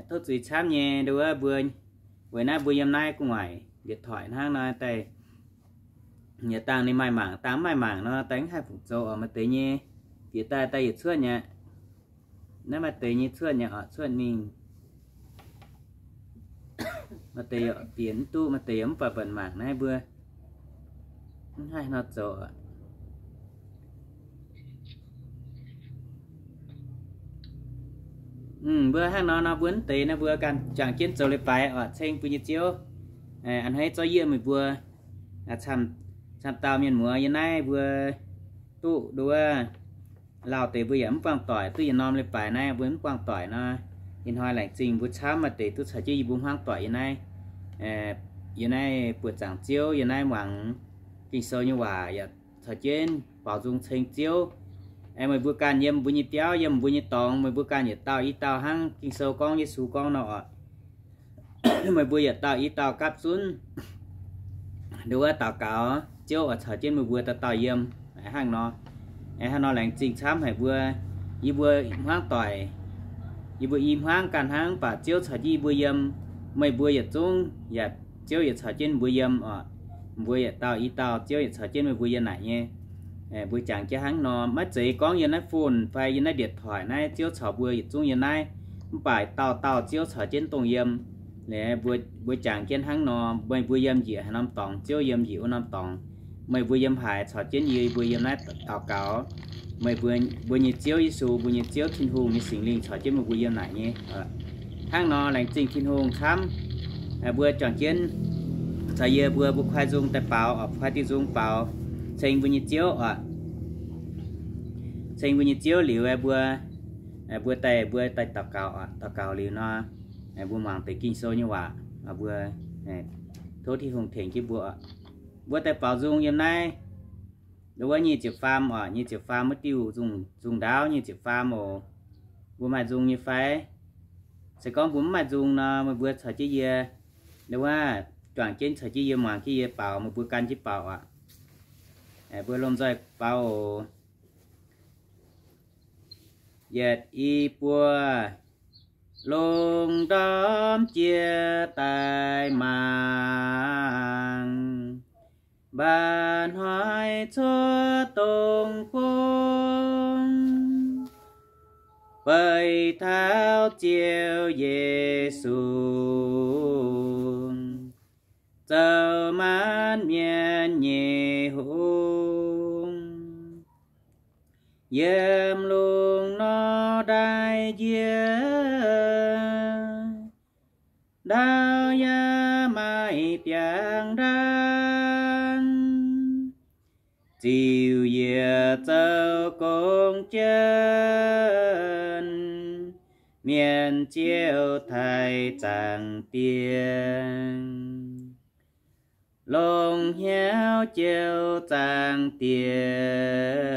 Tov zuiz camv nyei nduov mbuo, weic naaiv mbuo yiem naaiv gu'nguaaic njiec toic hnangv nor daaih, yietc dangh ninh maaih mangc, dangh mv maaih mangc nor daaih mv haih fungc zoux oc. Maaih deix nyei bieqc daaih daaih yietc cuotv nyei, naaiv maaih deix nyei cuotv nyei oc, cuotv mingh. Maaih deix yaac bieqc mv duqv, maaih deix yaac mv baac buatc mangc naaiv mbuo mv haih nor zoux oc. Mbuo hnangv nor nor mbuo mv deix naaiv mbuo ganh juangc jienv zoux leiz-baaix oc, ceng mbuo nyei Ziouv. A'hneiv zorqv yie meih mbuo camv-, camv dauh mienh muoz yiem naaiv mbuo duqv nduov lauh deix mbuo yaac mv buangh doic, duqv yietc norm leiz-baaix naaiv mbuo mv buangh doic nor, ih hnoi laengz zingh mbuo camv maaih deix duqv caux jienv yie mbuo hmuangv doic yiem naaiv, yiem naaiv buoqc zaangc Ziouv, yiem naaiv muangx Ging-Sou nyei waac yaac caux jienv baaux nzung ceng Ziouv. Meih mbuo ganh yiem mbuo nyei biauv, yiem mbuo nyei dorngx, meih mbuo ganh yietc dauh i dauh hnangv Ging-Sou gorngv, Yesu gorngv nor oc. Meih mbuo yietc dauh i dauh gapv zunv nduov daux gaux, Ziouv oix caux jienv meih mbuo dauh dauh yiem. Hnangv nor, hnangv nor laengz zingh camv haic mbuo. Yie mbuo hmuangv doic, yie mbuo i hmuangv ganh hnangv, mv baac Ziouv caux jienv yie mbuo yiem. Meih mbuo yietc zungv yaac Ziouv yietc caux jienv mbuo yiem oc. Mbuo yietc dauh i dauh, Ziouv yietc caux jienv meih mbuo yiem naaic nyei. Mbuo jangx jienv hnangv nor, maiv zeiz gorngv yiem naaiv phone fai yiem naaiv điện thoại naaiv Ziouv caux mbuo yietc zungv yiem naaiv, mv baac dauh dauh Ziouv caux jienv dongh yiem. Mbuo jangx jienv hnangv nor, meih mbuo yiem njiec haaix norm dorngx, Ziouv yiem njiec wuov norm dorngx. Meih mbuo yiem haaix caux jienv yie mbuo yiem naaiv daux gaux. Meih mbuo, mbuo nyei Ziouv Yesu, mbuo nyei Ziouv Tin-Hungh nyei Singx Lingh caux jienv meih mbuo yiem naaic nyei. Hnangv nor laengz zingh Tin-Hungh camv. Mbuo juangc jienv caux yie mbuo, mbuo kuaai nzung daaih baaux oc, kuaai diuh nzung baaux ceng mbuo nyei Ziouv oc. Ceng mbuo nyei Ziouv liuz mbuo, mbuo daaih, mbuo daaih daux gaux oc. Daux gaux liuz nor, mbuo muangx deix Ging-Sou nyei waac. Mbuo tov Tin-Hungh tengx jienv mbuo oc. Mbuo daaih baaux nzung yiem naaiv, wuov nyic ziepc faam oc, nyic ziepc faam wuov diuh nzung ndaauv nyic ziepc faam oc. Mbuo maaih nzung nyei fai? Se gorngv mbuo mv maaih nzung nor, meih mbuo caux jienv yie, wuov, juangc jienv caux jienv yie muangx jienv yie baaux, meih mbuo gan jienv baaux oc. Mbuo lomh nzoih baaux oc. Yietc, i, buo. Lungh ndorm jiex daaih mangc, mba'hnoi cuotv dongh bung, beic taux Ziouv Yesu, zoux maanc mienh nyei hungh. Yiem lungh nor ndaix njiec, ndau yaac maaih biangh ndaangc, ziux yiec zoux gong jienv, mienh ziouc taaih zaangc Diex. Longc hnyouv jouh zaangc Diex,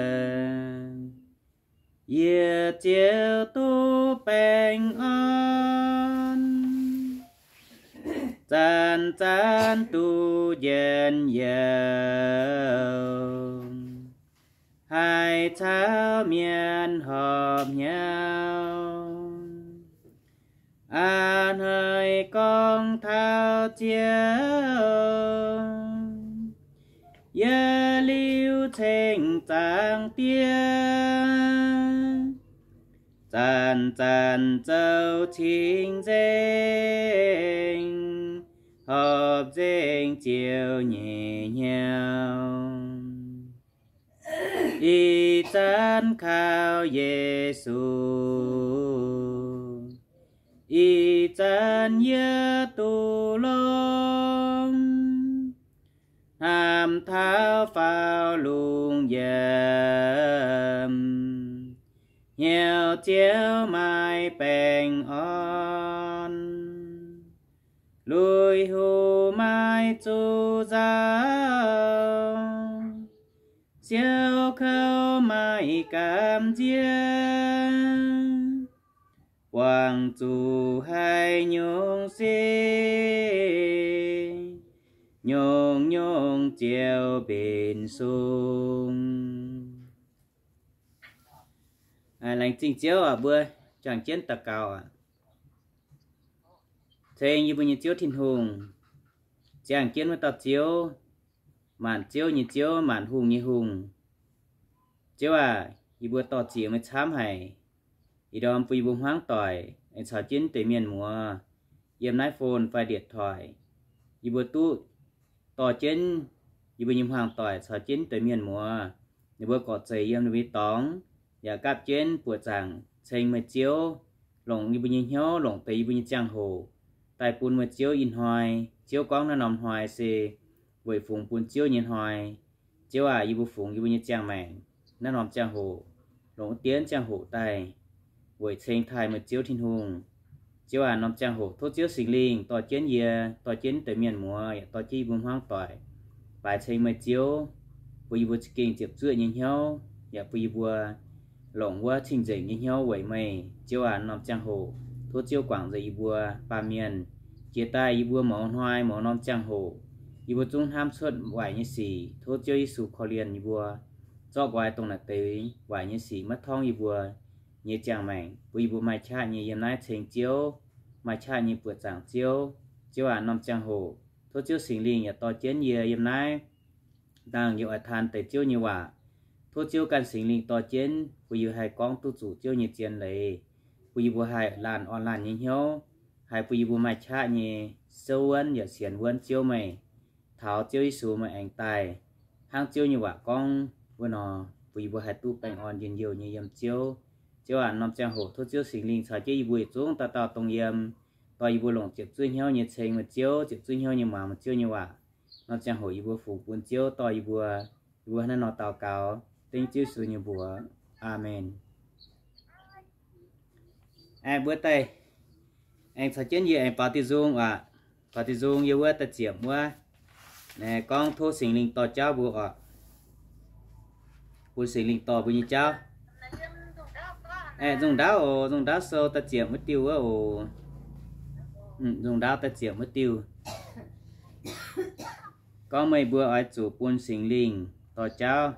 yietc ziouc duqv baengh orn, zanc-zanc duqv njien-youh, haih caux mienh horpc hnyouv. A'hneiv gorngv taux Ziouv, yietc liuz ceng zaangc Diex, zanc-zanc zoux cing-nzengc, horpc nzengc Ziouv nyei hnyouv. Ih zanc kaux Yesu, ih zanc yie duqv longx, hnamv taux faaux lungh yiem, hnyouv Ziouv maaih baengh orn. Lui-houx maaih zuqc nzauh, siou kouv maaih gamh nziex, buangh zuqc haaix nyungc sic, nyungc-nyungc ziouc mbenc sung. Laengz zingh Ziouv oc, mbuo juangc jienv daux gaux oc. Ceng yie mbuo nyei Ziouv Tin-Hungh, ziangh jienv wuov dauh Ziouv, maanc ziouv nyei Ziouv, maanc hungh nyei Hungh. Ziouv aac, yie mbuo dor-ziec meih camv haic. Ih ndorm bun yie mbuo hmuangv doic aengx caux jienv deix mienh muoz yiem naaiv phone fai điện thoại, yie mbuo duqv dorh jienv yie mbuo nyei hmuangv doic caux jienv deix mienh muoz, ninh mbuo gorqv-zeic yiem ninh mbuo nyei dorngx, yaac gapv jienv buoqc zaangc ceng meih Ziouv, longc yie mbuo nyei hnyouv, longc deix yie mbuo nyei ziangh hoc daaih bun meih Ziouv ih hnoi. Ziouv gorngv naaiv norm hnoi se weic fungx bun Ziouv nyei hnoi. Ziouv aac, yie mbuo fungx yie mbuo nyei ziangh maengc naaiv norm ziangh hoc, longc wuov dien ziangh hoc daaih weic ceng taaih meih Ziouv Tin-Hungh. Ziouv aac, norm ziangh hoc tov Ziouv Singx Lingh dorh jienv yie, dorh jienv deix mienh muoz, yaac dorh jienv yie mbuo hmuangv doic, baaix ceng meih Ziouv, bun yie mbuo za'gengh ziepc zuoqv nyei hnyouv, yaac bun yie mbuo longc wuov cing-nzengc nyei hnyouv weic meih. Ziouv aac, norm ziangh hoc tov Ziouv guangc nzengc yie mbuo baamh mienh. Jiex daaih yie mbuo mouz hnoi mouz norm ziangh hoc, yie mbuo zungv hnamv cuotv waaic nyei sic, tov Ziouv Yesu korv-lienh yie mbuo, zorqv nqoi dongh naaic deix waaic nyei sic maiv torngv yie mbuo nyei ziangh maengc, bun yie mbuo maaih qaqv nyei yiem naaiv ceng Ziouv, maaih qaqv nyei buoqc zaangc Ziouv. Ziouv aac, norm ziangh hoc tov Ziouv Singx Lingh yaac dorh jienv yie yiem naaiv dangh yie oix taan deix Ziouv nyei waac. Tov Ziouv ganh Singx Lingh dorh jienv bun yie haih gorngv duqv zuqc Ziouv nyei zien leiz, bun yie mbuo haih laanh orn laanh nyei hnyouv, haih bun yie mbuo maaih qaqv nyei souv wuonv yaac sienx wuonv Ziouv meih, taux Ziouv Yesu meih aengx daaih, hnangv Ziouv nyei waac gorngv wuov nor, bun yie mbuo haih duqv baengh orn njien-youh nyei yiem Ziouv. Ziouv aac, norm ziangh hoc tov Ziouv Singx Lingh caux jienv yie mbuo yietc zungv dauh dauh dongh yiem, dorh yie mbuo longc ziepc zuoqv hnyouv nyei ceng meih Ziouv, ziepc zuoqv hnyouv nyei muangx meih Ziouv nyei waac. Norm ziangh hoc yie mbuo fungx bun Ziouv dorh yie mbuo. Yie mbuo naaiv nor daux gaux dengv Ziouv Yesu nyei mbuox. Aamen. Aengx mbuo daaih aengx caux jienv yie aengx baaux diuh nzung aac. Baaux diuh nzung yiem wuov da'ziepc wuov, gorngv tov Singx Lingh dorh jauv mbuo oc. Bun Singx Lingh dorh mbuo nyei jauv. Aeqv, nzung ndaauv oc, nzung ndaauv sou da'ziepc wuov diuh wuov oc. Nzung ndaauv da'ziepc wuov diuh. Gorngv meih mbuo oix zuqc bun Singx Lingh dorh jauv.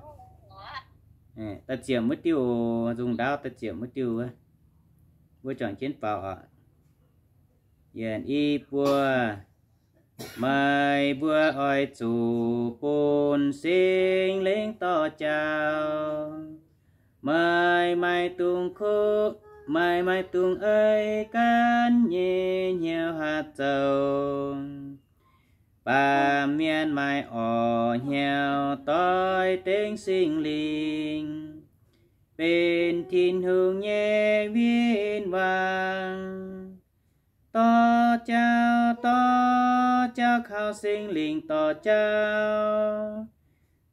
Da'ziepc wuov diuh oc, nzung ndaauv da'ziepc wuov diuh wuov. Mbuo juangc jienv baaux oc. Yietc, i, buo. Meih mbuo oix zuqc bun Singx Lingh dorh jauv. Meih maiv dungx kuv, meih maiv dungx ei gan nyei hnyouv hatc zoux. Baamh mienh maaih orqc hnyouv doix dengv Singx Lingh, benx Tin-Hungh nyei win-wangv. Dorh jauv, dorh jauv, kaux Singx Lingh dorh jauv,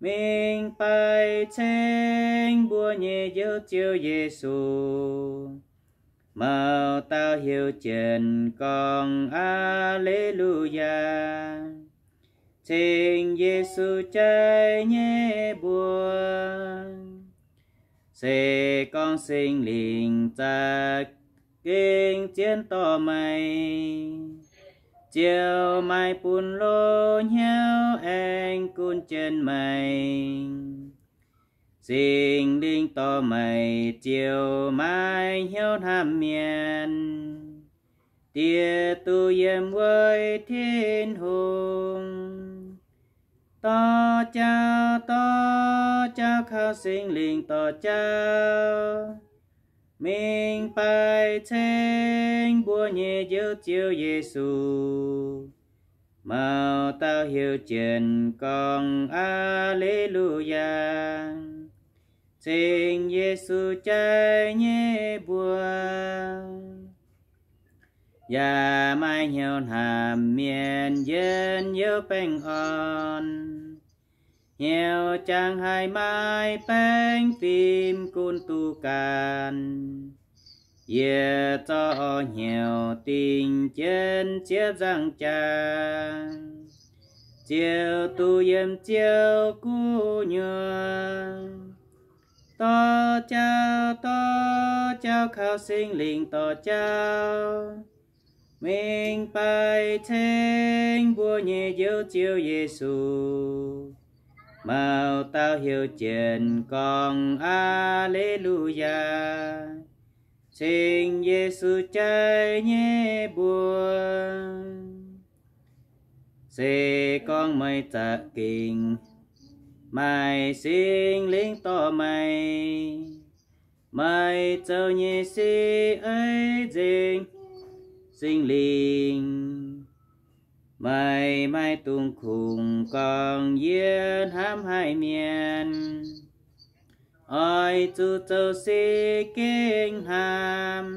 mingh baaix ceng mbuo nyei Njoux Ziouv Yesu. Mouz dauh heuc jienv gorngv, Aa^le^lu^yaa. Ceng Yesu jai nyei mbuox. Se gorngv Singx Lingh za'gengh zien dorh meih, ziouc maaih bun loz-hnyouv aengx gunv jienv meih. Singx Lingh dorh meih ziouc maaih hnyouv hnamv mienh, diec duqv yiem weic Tin-Hungh. Dorh jauv, dorh jauv, kaux Singx Lingh dorh jauv, mingh baaix ceng mbuo nyei Njoux Ziouv Yesu. Mouz dauh heuc jienv gorngv, Aa^le^lu^yaa. Ceng Yesu jai nyei mbuox. Yaac maaih hnyouv hnamv mienh njien-youh baengh orn, hnyouv jangx haic maaih baengh fim gunv duqv ganh. Yie zorqv orv hnyouv dingh jienv zieqv nzangc jaax, ziouc duqv yiem Ziouv gu'nyuoz. Dorh jauv, dorh jauv, kaux Singx Lingh dorh jauv, mingh baaix ceng mbuo nyei Njoux Ziouv Yesu. Mouz dauh heuc jienv gorngv, Aa^le^lu^yaa. ceng Yesu jai nyei mbuox. Se gorngv meih za'gengh maaih Singx Lingh dorh meih, meih zoux nyei sic ei nzengc Singx Lingh. Meih maiv dungx kungx gorngv yie hnamv haih mienh, oix zuqc zoux sic gengh hnamv.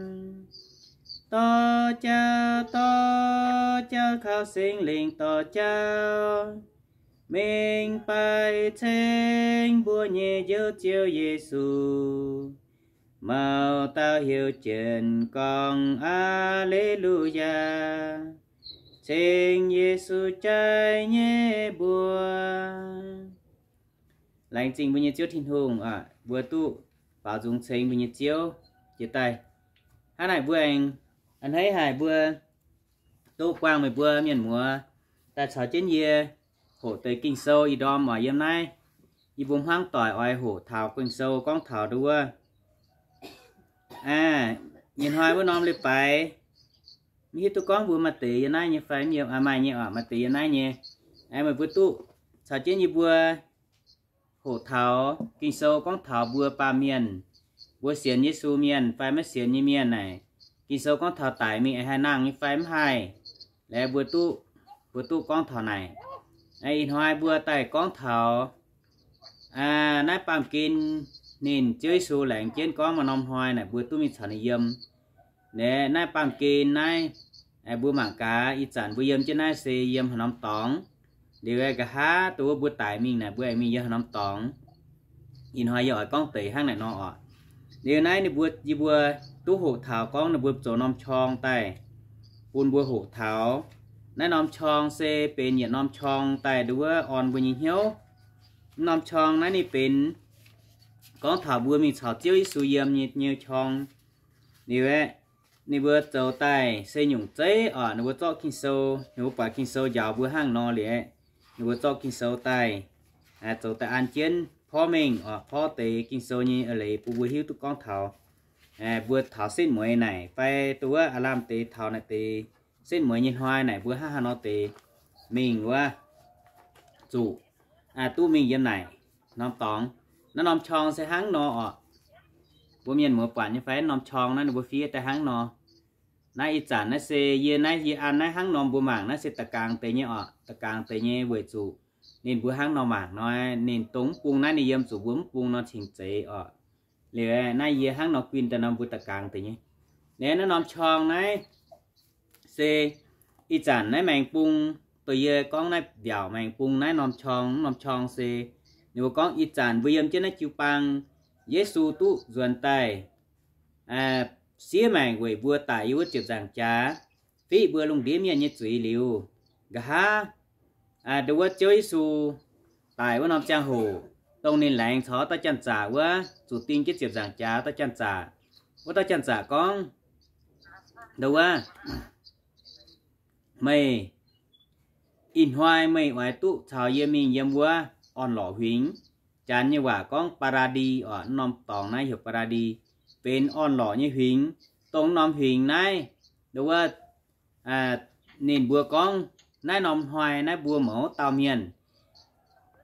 Dorh jauv, dorh jauv, kaux Singx Lingh dorh jauv, mingh baaix ceng mbuo nyei Njoux Ziouv Yesu. Mouc dauh heuc jienv gorngv, Aa^le^lu^yaa, ceng Yesu jai nyei mbuox. Laengz zingh mbuo nyei Ziouv Tin-Hungh oc, mbuo duqv baaux nzung ceng mbuo nyei Ziouv jiex daaih. Hnangv naaic mbuo aengx a'hneiv haic mbuo duqv buangh meih mbuo mienh muoz daaih caux jienv yie hoqc deix Ging-Sou ih ndorm oc. Yiem naaiv yie mbuo hmuangv doic oix hoqc taux Ging-Sou gorngv taux nduov wuov, aa, nyei hnoi wuov norm leiz-baaix, mv hiuv duqv gorngv mbuo maaih deix yiem naaiv nyei fai mv yiem, aa, maaih nyei oc, maaih deix yiem naaiv nyei. Meih mbuo duqv caux jienv yie mbuo hoqc taux Ging-Sou gorngv taux mbuo baamh mienh, mbuo sienx Yesu mienh fai maiv sienx nyei mienh naaic, Ging-Sou gorngv taux daic mingh aengx haih nangh nyei fai mv haih, laeh mbuo duqv, mbuo duqv gorngv taux naaic. Ih hnoi mbuo daaih gorngv taux naaiv baamh gen ninh Ziouv Yesu laengz jienv gorngv maaih norm hnoi naaic mbuo duqv mingh caux ninh yiem. Naaiv baamh gen naaiv, mbuo mangc gaax ih zanc mbuo yiem jienv naaiv se yiem haaix norm dorngx. Liuz nqa'haav dongh wuov mbuo daic mingh naaic mbuo aengx mingh yiem haaix norm dorngx. Ih hnoi yie oix gorngv deix hnangv naaic nor oc. Liuz naaiv ninh mbuo, yie mbuo duqv hoqc taux gorngv ninh mbuo zoux norm qorng daaih bun mbuo hoqc taux. Naaiv norm qorng se benx yietc norm qorng daaih nduov orn mbuo nyei hnyouv. Norm qorng naaiv ninh benx gorngv taux mbuo mingh caux Ziouv Yesu yiem nyei, nyei qorng. Liuz aeqv, ninh mbuo zoux daaih se nyungc zeiv oc. Ninh mbuo zorqv Ging-Sou, ninh mbuo buatc Ging-Sou njaaux mbuo hnangv nor liuz aeqv, ninh mbuo zorqv Ging-Sou daaih, zoux daaih an jienv porv mengh oc, porv deix Ging-Sou nyei eix leiz bun mbuo hiuv duqv gorngv taux mbuo taux setv mueiz naaic fai dongh wuov aav lamh deix taux naaic deix setv mueiz nyei hnoi naaic mbuo hnangv haaix nor deix mingh wuov zuqc duqv mingh yiem naaic norm dorngx. Naaiv norm qorng se hnangv nor oc. Mbuo mienh muoz buatc nyei fai norm qorng naaiv ninh mbuo fiev daaih hnangv nor. Naaiv ih zanc naaiv se yie naaiv, yie an naaiv hnangv nor mbuo mangc naaiv se da'gaang deix nyei oc, da'gaang deix nyei weic zuqc ninh mbuo hnangv nor mangc nor, ninh dongh mv bung naaiv ninh yiem zuqc mbuo mv bung nor cingx zeiz oc. Liuz naaiv yie hnangv nor guinh daaih nor mbuo da'gaang deix nyei. Naaiv, naaiv norm qorng naaiv se ih zanc naaiv maengx bung, dongh yie gorngv naaiv mbiaauc maengx bung naaiv norm qorng, norm qorng se ninh mbuo gorngv ih zanc mbuo yiem jienv naaiv jiu-baang, Yesu duqv nzuonx daaih siev maengc weic mbuo daic yiem wuov ziepc nzaangc jaax, fiqv mbuo lungh ndiev mienh nyei zuiz liuz, nqa'haav nduov wuov Ziouv Yesu daic wuov norm ziangh hoc, dongh ninh laengz caux dauh janx-zaqc wuov, zuqc ding jienv ziepc nzaangc jaax dauh janx-zaqc. Wuov dauh janx-zaqc gorngv, nduov wuov, meih, ih hnoi meih oix duqv caux yie mingh yiem wuov orn-lorqc huingx. Janx nyei waac gorngv ปาราดี oc, norm dorngx naaiv heuc ปาราดี, benx orn-lorqc nyei huingx. Dongh norm huingx naaiv, nduov wuov, ninh mbuo gorngv naaiv norm hnoi naaiv mbuo mouz dauh mienh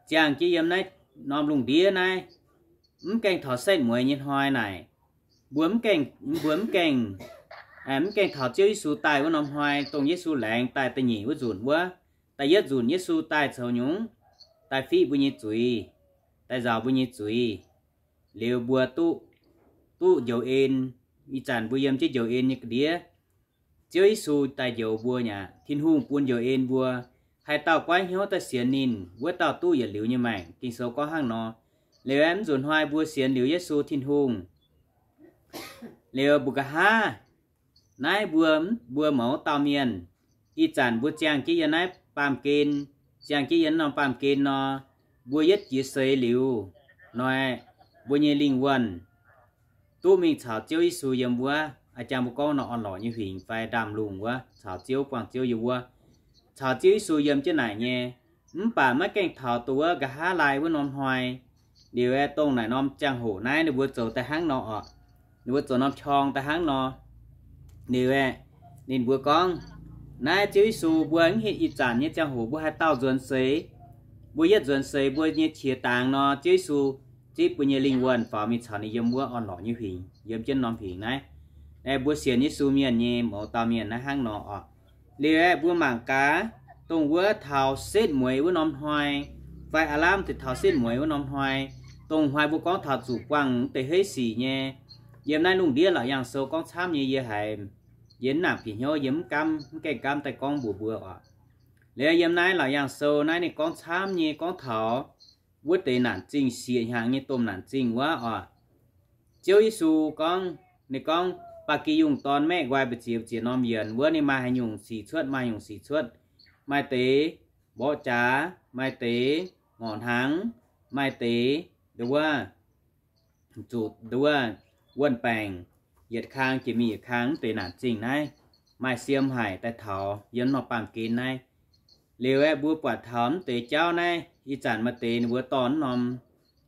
ziangh jienv yiem naaiv norm lungh ndiev naaiv, mv gaengh taux setv mueiz nyei hnoi naaic, mbuo mv gaengh, mbuo mv gaengh, mv gaengh taux Ziouv Yesu daaih wuov norm hnoi, dongh Yesu laengz daaih da'nyeic wuov nzunc wuov, da'yietv nzunc Yesu daaih coux nyungc, daaih fiqv mbuo nyei zuiz, daaih nzaaux mbuo nyei zuiz. Liuz mbuo duqv, duqv njoux en. Ih zanc mbuo yiem jienv njoux en nyei ga'ndiev. Ziouv Yesu daaih njoux mbuo nyei aqv. Tin-Hungh bun njoux en mbuo. Haaix dauh goiv hnyouv daaih sienx ninh, wuov dauh duqv yietc liuz nyei maengc. Ging-Sou gorngv hnangv nor. Liuz aeqv, mv nzunc hnoi mbuo sienx liuz Yesu Tin-Hungh liuz, mbuo nqa'haav naaiv mbuo, mbuo mouz dauh mienh, ih zanc mbuo ziangh jienv yiem naaiv baamh gen, ziangh jienv yiem norm baamh gen nor, mbuo yietv jiex seix liuz, hnoi mbuo nyei lingh wuonh duqv mingh caux Ziouv Yesu yiem wuov, a'jang mbuo gorngv nor orn-lorqc nyei huingx fai ndaamv-lungh wuov, caux Ziouv, buangh Ziouv yiem wuov, caux Ziouv Yesu yiem jienv naaic nyei. Mv baac maiv gaengh taux dongh wuov nqa'haav laai wuov norm hnoi. Liuz aeqv, dongh naaic norm ziangh hoc naaiv ninh mbuo zoux daaih hnangv nor oc. ninh mbuo zoux norm qorng daaih hnangv nor. Liuz aeqv, ninh mbuo gorngv, naaiv Ziouv Yesu, mbuo mv hietv ih zanc nyei ziangh hoc mbuo haaix dauh nzuonx seix, mbuo yietv nzuonx seix mbuo nyei qiex dangx nor, Ziouv Yesu zipv mbuo nyei lingh wuonh faaux mingh caux ninh yiem wuov orn-lorqc nyei huingx, yiem jienv norm huingx naaiv. Aeqv, mbuo sienx Yesu mienh nyei mouz dauh mienh naaiv hnangv nor oc. Liuz aeqv, mbuo mangc gaax, dongh wuov taux setv mueiz wuov norm hnoi, fai aav lamh deix taux setv mueiz wuov norm hnoi, dongh hnoi mbuo gorngv taux zuqc buangh mv deix heiv sic nyei, yiem naaiv lungh ndiev Laauc Yaangh Sou gorngv camv nyei, yie haiz yie mv nangc bieqc hnyouv, yie mv gaamv, mv gaengh gaamv daaih gorngv mbuox mbuo oc. Liuz yiem naaiv Laauc Yaangh Sou naaiv ninh gorngv camv nyei, gorngv taux wuov deix naanc zingh, sieqv hnyangx nyei domh naanc zingh wuov oc. Ziouv Yesu gorngv, ninh gorngv, ba'gi yungh dorn maeqv nqoi mbu'ziex mbu'ziex norm yienx wuov, ninh maaih haaix nyungc sic cuotv, maaih haaix nyungc sic cuotv, maaih deix mborqv jaax, maaih deix ngorc hnaangx, maaih deix nduov, zuqc nduov wuonh baengc, yietc kang jiex mingh yietc kang, mv deix naanc zingh naaiv maaih siem haic daaih taux yiem norm baamh gen naaiv. Liuz aeqv, mbuo buatc taux mv deix jauv naaiv, ih zanc maaih deix ninh mbuo dorh norm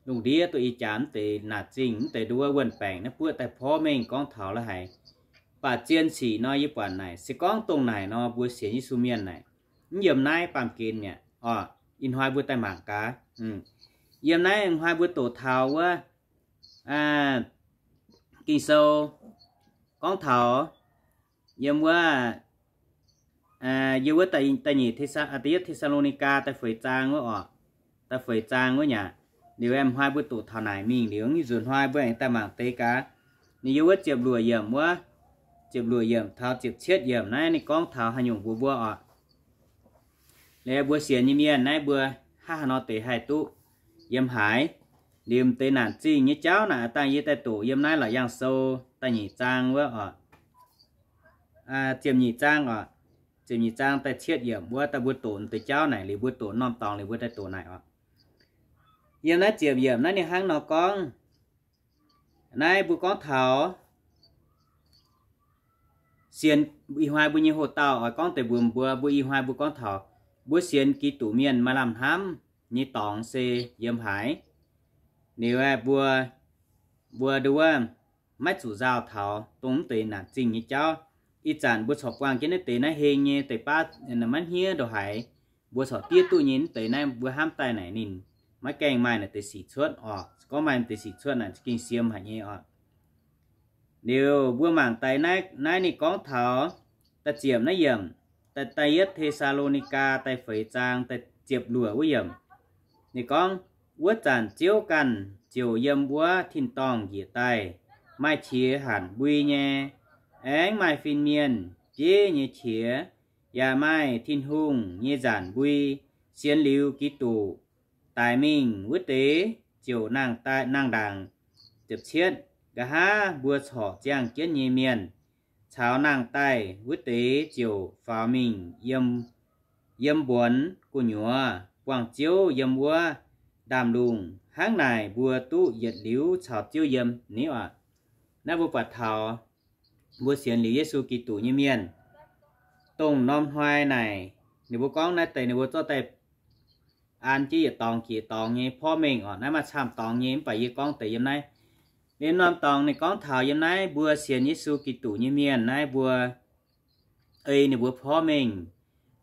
lungh ndiev duqv ih jaax mv deix naanc zingh, mv deix nduov wuonh baengc naaiv buoqv daaih porv mengh gorngv taux la'haic. Baac zien sic nor yie buatc naaic se gorngv dongh naaic nor mbuo sienx Yesu mienh naaic, mv yiem naaiv baamh gen mi'aqv oc. Ih hnoi mbuo daaih mangc gaax. Yiem naaiv hnoi mbuo doqc taux wuov Ging-Sou gorngv taux yiem wuov, yiem wuov da'nyeic, da'yietv Te^saa^lo^ni^gaa da'feix zaang wuov oc, da'feix zaang wuov nyei. Liuz aeqv, hnoi mbuo doqc taux naaic mingh liuz, nzuqc hnoi mbuo aengx daaih mangc deix gaax. Ninh yiem wuov ziepc luoqc yiemc wuov, ziepc luoqc yiemc taux ziepc cietv yiemc naaiv ninh gorngv taux haaix nyungc mbuox mbuo oc. Liuz mbuo sienx nyei mienh naaiv mbuo hnangv haaix nor deix haih duqv yiem haaix? Liuz m'deix naanc zingh nyei jauv naaic dangh yie daaih doqc yiem naaiv Laauc Yaangh Sou da'nyeic zaang wuov oc, ziepc nyeic zaang oc, ziepc nyeic zaang da'cietv yiemc wuov daaih mbuo doqc m'deix jauv naaic liuz mbuo doqc norm dorngx liuz mbuo daaih doqc naaic oc. Yiem naaiv ziepc yiemc naaiv ninh hnangv nor gorngv, naaiv mbuo gorngv taux sienx, ih hnoi mbuo nyei hoc-dauh oix gorngv deix mbuox mbuo, mbuo ih hnoi mbuo gorngv taux mbuo sienx Giduc mienh maaih lamh hnamv nyei dorngx se yiem haaix. Liuz aeqv, mbuo, mbuo nduov maiv zuqc nzauh taux dongh mv deix naanc zingh nyei jauv. Ih zanc mbuo corc buangh jienv naaiv deix naaiv heng nyei deix baav maiv hniev ndongc haaix, mbuo corc diev duqv nyei mv deix naaiv mbuo hnamv daaih naaic ninh maiv gaengh maaih naaic deix sic cuotv oc. Gorngv maaih deix sic cuotv naaic za'gengh siem haic nyei oc. Liuz mbuo mangc daaih naaiv, naaiv ninh gorngv taux da'ziepc naaiv yiemc, da'yietv Te^saa^lo^ni^gaa da'feix zaang da'ziepc luoqc wuov yiemc. Ninh gorngv, wuov zanc Ziouv ganh ziouc yiem wuov tin-dorngh njiec daaih, maaih qiex hanc mbui nyei, aengx maaih fin-mienh bieiv nyei qiex, yaac maaih Tin-Hungh nyei nzaanc mbui. Sienx liuz Giduc daic mingh wuov deix ziouc nangh daaih, nangh ndaangc. Ziepc cietv, nqa'haav mbuo corc ziangh jienv nyei mienh caux nangh daaih wuov deix ziouc faaux mingh yiem, yiem mbuonx gu'nyuoz buangh Ziouv yiem wuov ndaamv-lungh. Hnangv naaic mbuo duqv yietc liuz caux Ziouv yiem ni oc. Naaiv mbuo buatc taux mbuo sienx liuz Yesu Giduc nyei mienh, dongh norm hnoi naaic ninh mbuo gorngv naaiv deix ninh mbuo zorqv daaih an jienv yietc dorngx jiex dorngx nyei porv mengh oc. Naaiv maaih camv dorngx nyei mv baac yie gorngv deix yiem naaiv. Liuz norm dorngx ninh gorngv taux yiem naaiv mbuo sienx Yesu Giduc nyei mienh naaiv mbuo ei ninh mbuo porv mengh,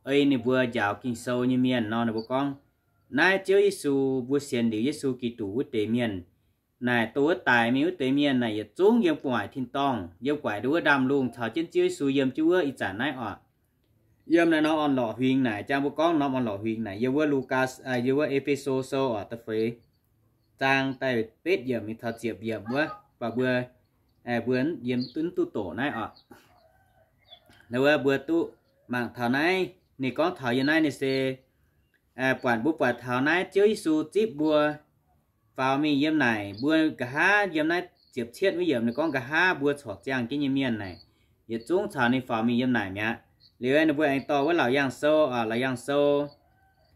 ei ninh mbuo njaaux Ging-Sou nyei mienh nor, ninh mbuo gorngv, naaiv Ziouv Yesu, mbuo sienx liuz Yesu Giduc wuov deix mienh naaic, dongh wuov daic mingh wuov deix mienh naaic yietc zungv yiem gu'nguaaic tin-dorngh, yiem gu'nguaaic nduov wuov ndaamv-lungh caux jienv Ziouv Yesu yiem jienv wuov ih zanc naaiv oc. Yiem naaiv norm orn-lorqc huingx naaic, jang mbuo gorngv norm orn-lorqc huingx naaic, yiem wuov Lugaa, yiem wuov E^fe^so Sou oc, da'feix zaang da'betv yiemc mingh taux ziepc yiemc wuov, baac mbuo, mbuo yiem duqv, duqv doqc naaiv oc. Wuov mbuo duqv mangc taux naaiv, ninh gorngv taux yiem naaiv ninh se buatc, mbuo buatc taux naaiv Ziouv Yesu zipv mbuo faaux mingh yiem naaic, mbuo nqa'haav yiem naaiv ziepc cietv wuov yiemc ninh gorngv nqa'haav mbuo corc ziangh jienv nyei mienh naaic, yietc zungv caux ninh faaux mingh yiem naaic mi'aqv. Liuz ninh mbuo aengx dorh wuov Laauc Yaangh Sou, Laauc Yaangh Sou,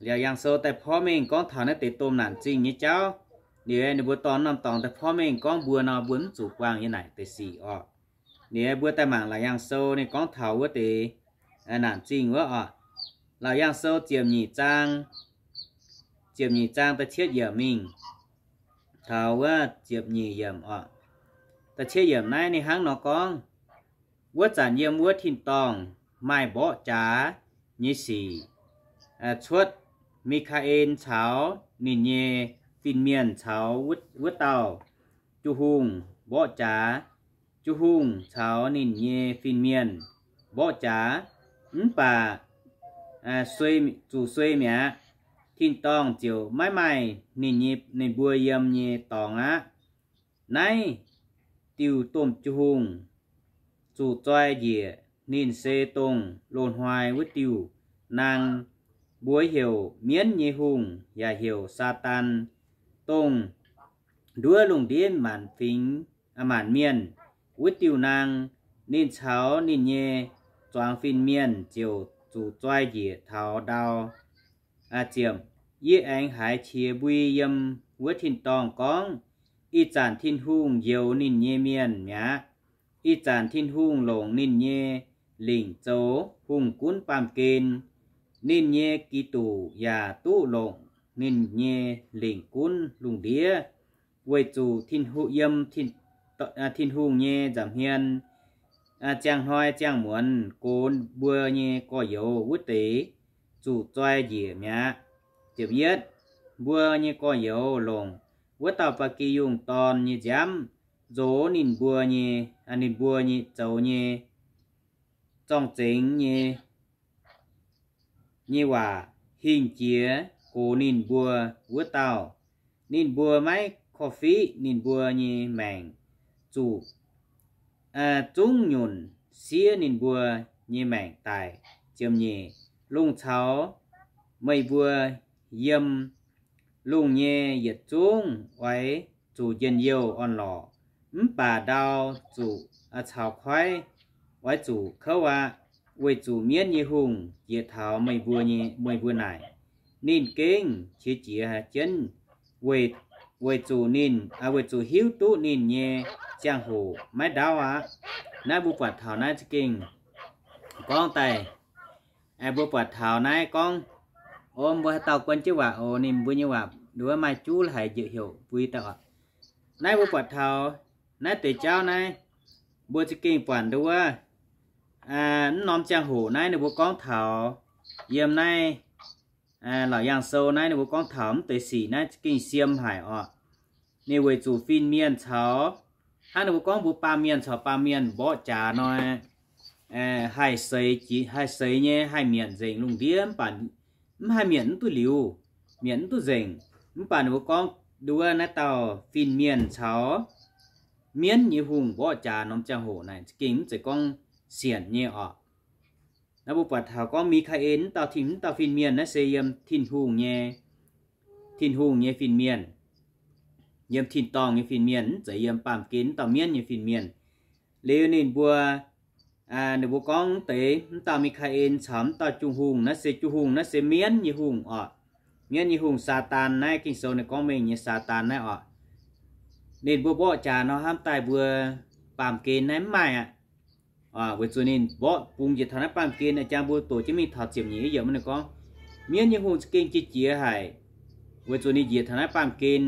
Laauc Yaangh Sou daaih porv mengh gorngv taux naaiv deix domh naanc zingh nyei jauv. Liuz ninh mbuo dorh norm dorngx daaih porv mengh gorngv mbuo nor, mbuo mv zuqc buangh yiem naaic deix sic oc. Liuz mbuo daaih mangc Laauc Yaangh Sou ninh gorngv taux wuov deix naanc zingh wuov oc. Laauc Yaangh Sou ziepc nyeic zaang, ziepc nyeic zaang da'cietv yiemc mingh taux wuov ziepc nyeic yiemc oc. da'cietv yiemc naaiv ninh hnangv nor gorngv, wuov zanc yiem wuov tin-dorngh maaih mborqv jaax nyei sic, cuotv Mi^kaa^en caux ninh nyei fin-mienh caux wuov dauh Ju-hungh mborqv jaax. Ju-hungh caux ninh nyei fin-mienh mborqv jaax, mv baac zuqc suei mi'aqv. Tin-dorngh ziouc maiv maaih ninh nyei, ninh mbuo yiem nyei dorngx aqv. Naaiv diuh domh Ju-hungh zuqc zoi njiec, ninh se dongh loz-hnoi wuov diuh naang, mbuox heuc mienv nyei hungh yaac heuc Saadaan, dongh nduov lungh ndiev maanc fingx, maanc mienh wuov diuh naang. Ninh caux ninh nyei zuangx fin-mienh ziouc zuqc zoi njiec taux ndau. Ziemc, yie aengx haiz qiex mbui yiem wuov tin-dorngh gorngv, ih zanc Tin-Hungh njoux ninh nyei mienh mi'aqv. Ih zanc Tin-Hungh longc ninh nyei lingc zoux hungh gunv baamh gen. Ninh nyei Giduc yaac duqv longc ninh nyei lingc gunv lungh ndiev, weic zuqc Tin-Hungh yiem Tin-Hungh nyei nza'hmien ziangh hnoi ziangh muonz gox mbuo nyei gorx-youz wuov deix zuqc zoi njiec mi'aqv. Ziepc yietv, mbuo nyei gorx-youz longc wuov dauh ba'gi yungh dorn nyei nziaamv nzox ninh mbuo nyei, ninh mbuo nyei zoux nyei zorng-zengx nyei, nyei waac hingh jiex gox ninh mbuo wuov dauh. Ninh mbuo maiv korv-fiqv ninh mbuo nyei maengc, zuqc zungv nyunc siev ninh mbuo nyei maengc daic. Ziemc nyeic, lungh caux meih mbuo yiem lungh nyei yietc zungv oix zuqc njien-youh orn-lorqc, mv baac ndau zuqc caux koiv oix zuqc kouv aqv, weic zuqc mienv nyei hungh jiex taux meih mbuo nyei, meih mbuo naaic. Ninh gengh qiex jiez jienv, weic, weic zuqc ninh, weic zuqc hiuv duqv ninh nyei ziangh hoc maiv ndaauv aqv. Naaiv mbuo buatc taux naaiv za'gengh gorngv daaih, mbuo buatc taux naaiv gorngv, o, mbuo haaix dauh guon jienv waac oc, ninh mbuo nyei waac nduov maaih juv la'haic njiec heuc mbui daaih oc. Naaiv mbuo buatc taux naaiv deix jauv naaiv, mbuo za'gengh buatc nduov, mv norm ziangh hoc naaiv ninh mbuo gorngv taux, yiem naaiv Laauc Yaangh Sou naaiv ninh mbuo gorngv taux mv deix sic naaiv za'gengh siem haic oc. Ninh weic zuqc fin-mienh caux, hnangv ninh mbuo gorngv mbuo baamh mienh caux baamh mienh mborqv jaax nor, haih seix, haih seix nyei, haih mietc nzengc lungh ndiev, mv baac mv haih mietc mv duqv liuz, mietc mv duqv nzengc. Mv baac ninh mbuo gorngv nduov naaiv dauh fin-mienh caux mienv nyei hungh mborqv jaax norm ziangh hoc naaic za'gengh mv zeiz gorngv sienc nyei oc. Naaiv mbuo buatc taux gorngv Mi^kaa^en mv dauh, mv dauh fin-mienh naaiv se yiem Tin-Hungh nyei, Tin-Hungh nyei fin-mienh, yiem tin-dorngh nyei fin-mienh, mv zeiz yiem baamh gen mv dauh mienv nyei fin-mienh. Liuz ninh mbuo, ninh mbuo gorngv deix mv dauh Mi^kaa^en caux mv dauh Ju-hungh, naaiv se Ju-hungh, naaiv se mienv nyei hungh oc. Mienv nyei hungh Saadaan naaiv, Ging-Sou ninh gorngv mengh nyei Saadaan naaiv oc. Ninh mbuo mborqv jaax nor hnamv daaih mbuo baamh gen naaiv mv maaih aqv. Weic zuqc ninh mborqv bungx njiec taux naaiv baamh gen, jangx mbuo doqc jienv mingh taux ziepc nyeic yiemc ninh gorngv, mienv nyei hungh za'gengh jiex jiez haic, weic zuqc ninh njiec taux naaiv baamh gen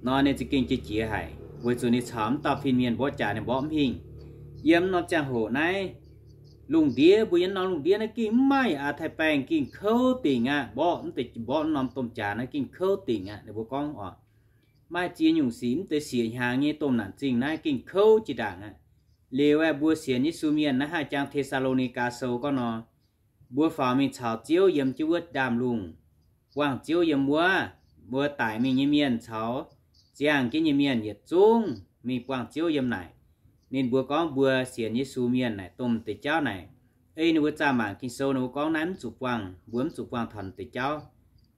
nor, ninh za'gengh jiex jiez haic, weic zuqc ninh caux mv dauh fin-mienh mborqv jaax, ninh mborqv mv hingh. Yiem norm ziangh hoc naaiv, lungh ndiev, mbuo yiem norm lungh ndiev naaiv gengh mv maaih a'taaih baengh, gengh kouv dingc aqv. Mborqv mv deix, mborqv norm domh jaax naaiv gengh kouv dingc aqv. Ninh mbuo gorngv oc, maaih ziex nyungc sic mv deix siec hnyangx nyei domh naanc zingh naaiv gengh kouv jiex ndaangc aqv. Liuz aeqv, mbuo sienx Yesu mienh naaiv haih jangx Te^saa^lo^ni^gaa Sou gorngv nor, mbuo faaux mingh caux Ziouv yiem jienv wuov ndaamv-lungh, buangh Ziouv yiem wuov. Mbuo daic mingh nyei mienh caux ziangh jienv nyei mienh yietc zungv mingh buangh Ziouv yiem naaic. Ninh mbuo gorngv mbuo sienx Yesu mienh naaic domh deix jauv naaic, ei ninh mbuo zaah mangc Ging-Sou ninh mbuo gorngv naaiv mv zuqc buangh, mbuo mv zuqc buangh taux deix jauv.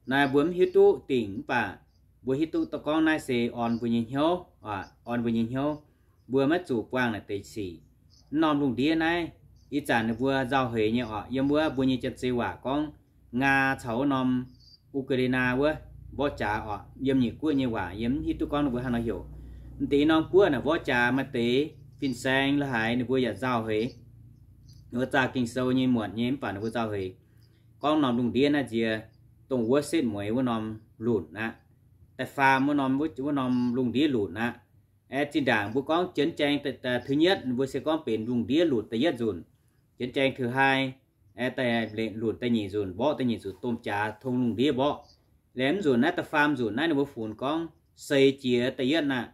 Naaiv mbuo mv hiuv duqv dingc mv baac mbuo hiuv duqv daaih gorngv naaiv se orn mbuo nyei hnyouv, orn mbuo nyei hnyouv. Mbuo maiv zuqc buangh naaic deix sic. Mv norm lungh ndiev naaiv, ih zanc ninh mbuo nzauh heix nyei oc. Yiem wuov mbuo nyei janx-zei waac gorngv Ngaa caux wuov norm Ukraine wuov mborqv jaax oc. Yiem nyic guoqv nyei waac yie mv hiuv duqv gorngv ninh mbuo hnangv nor heuc. M'deix norm guoqv naaic mborqv jaax maaih deix fin-saeng la'haiz ninh mbuo yaac nzauh heix. Ninh mbuo zaah Ging-Sou nyei muotc nyei mv baac ninh mbuo nzauh heix. Gorngv norm lungh ndiev naaiv nziex, dongh wuov setv mueiz wuov norm lunc aqv. Da'faam wuov norm, wuov norm lungh ndiev lunc aqv. Aeqv, zinh ndaangc mbuo gorngv chiến tranh thứ nhất, mbuo se gorngv benx lungh ndiev lunc da'yietv nzunc. Chiến tranh thứ hai, lunc da'nyeic nzunc mborqv, da'nyeic nzunc domh jaax tong lungh ndiev mborqv. Liemh nzunc naaiv da'faam nzunc naaiv ninh mbuo funx gorngv seix jiex da'yietv aqv.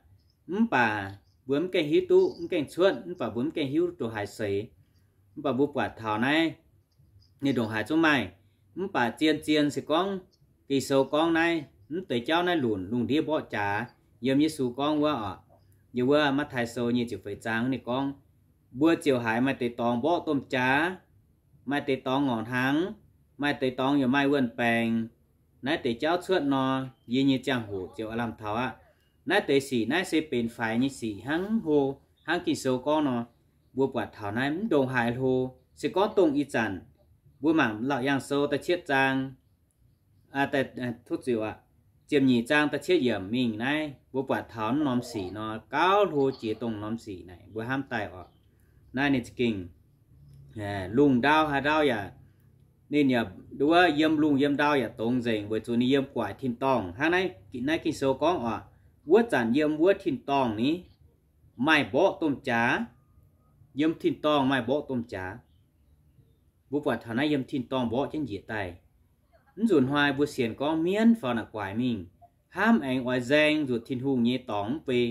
Mv baac mbuo mv gaengh hiuv duqv, mv gaengh cuotv, mv baac mbuo mv gaengh hiuv ndongc haaix seix. Mv baac mbuo buatc taux naaiv ninh ndongc haaix zungv maaih. Mv baac zien-zien se gorngv Ging-Sou gorngv naaiv, mv deix jauv naaiv lunc lungh ndiev mborqv jaax, yiem Yesu gorngv wuov oc. Yiem wuov Matv^taai Sou nyei ziepc feix zaang ninh gorngv, mbuo ziouc haiz maaih deix dorngx mborqv domh jaax, maaih deix dorngx ngorc hnaangx, maaih deix dorngx yaac maaih wuon-baengc. Naaiv deix jauv cuotv nor, yie nyei ziangh hoc ziouc lamh taux aqv. Naaiv deix sic naaiv se benx faix nyei sic hnangv hlo, hnangv Ging-Sou gorngv nor. Mbuo buatc taux naaiv mv ndongc haaix hlo, se gorngv dongh ih zanc mbuo mangc Laauc Yaangh Sou da'cietv zaang, ziepc nyeic zaang da'cietv yiemc mingh naaiv, mbuo buatc taux norm sic nor, gauh hlo jiex dongh norm sic naaic mbuo hnamv daaih oc. Naaiv ninh za'gengh lungh ndau haaix ndau yaac, ninh yaac nduov yiem lungh yiem ndau yaac dongz nzengc, weic zuqc ninh yiem guaic tin-dorngh. Hnangv naaiv, naaiv Ging-Sou gorngv oc, wuov zanc yiem wuov tin-dorngh ni, maaih mborqv domh jaax. Yiem tin-dorngh maaih mborqv domh jaax. Mbuo buatc taux naaiv yiem tin-dorngh mborqv jienv njiec daaih. Mv nzunc hnoi mbuo sienx gorngv mienv faaux naaic guaix mingh, hnamv aengx oix nzaeng nzuqc Tin-Hungh nyei dorngx mv bei,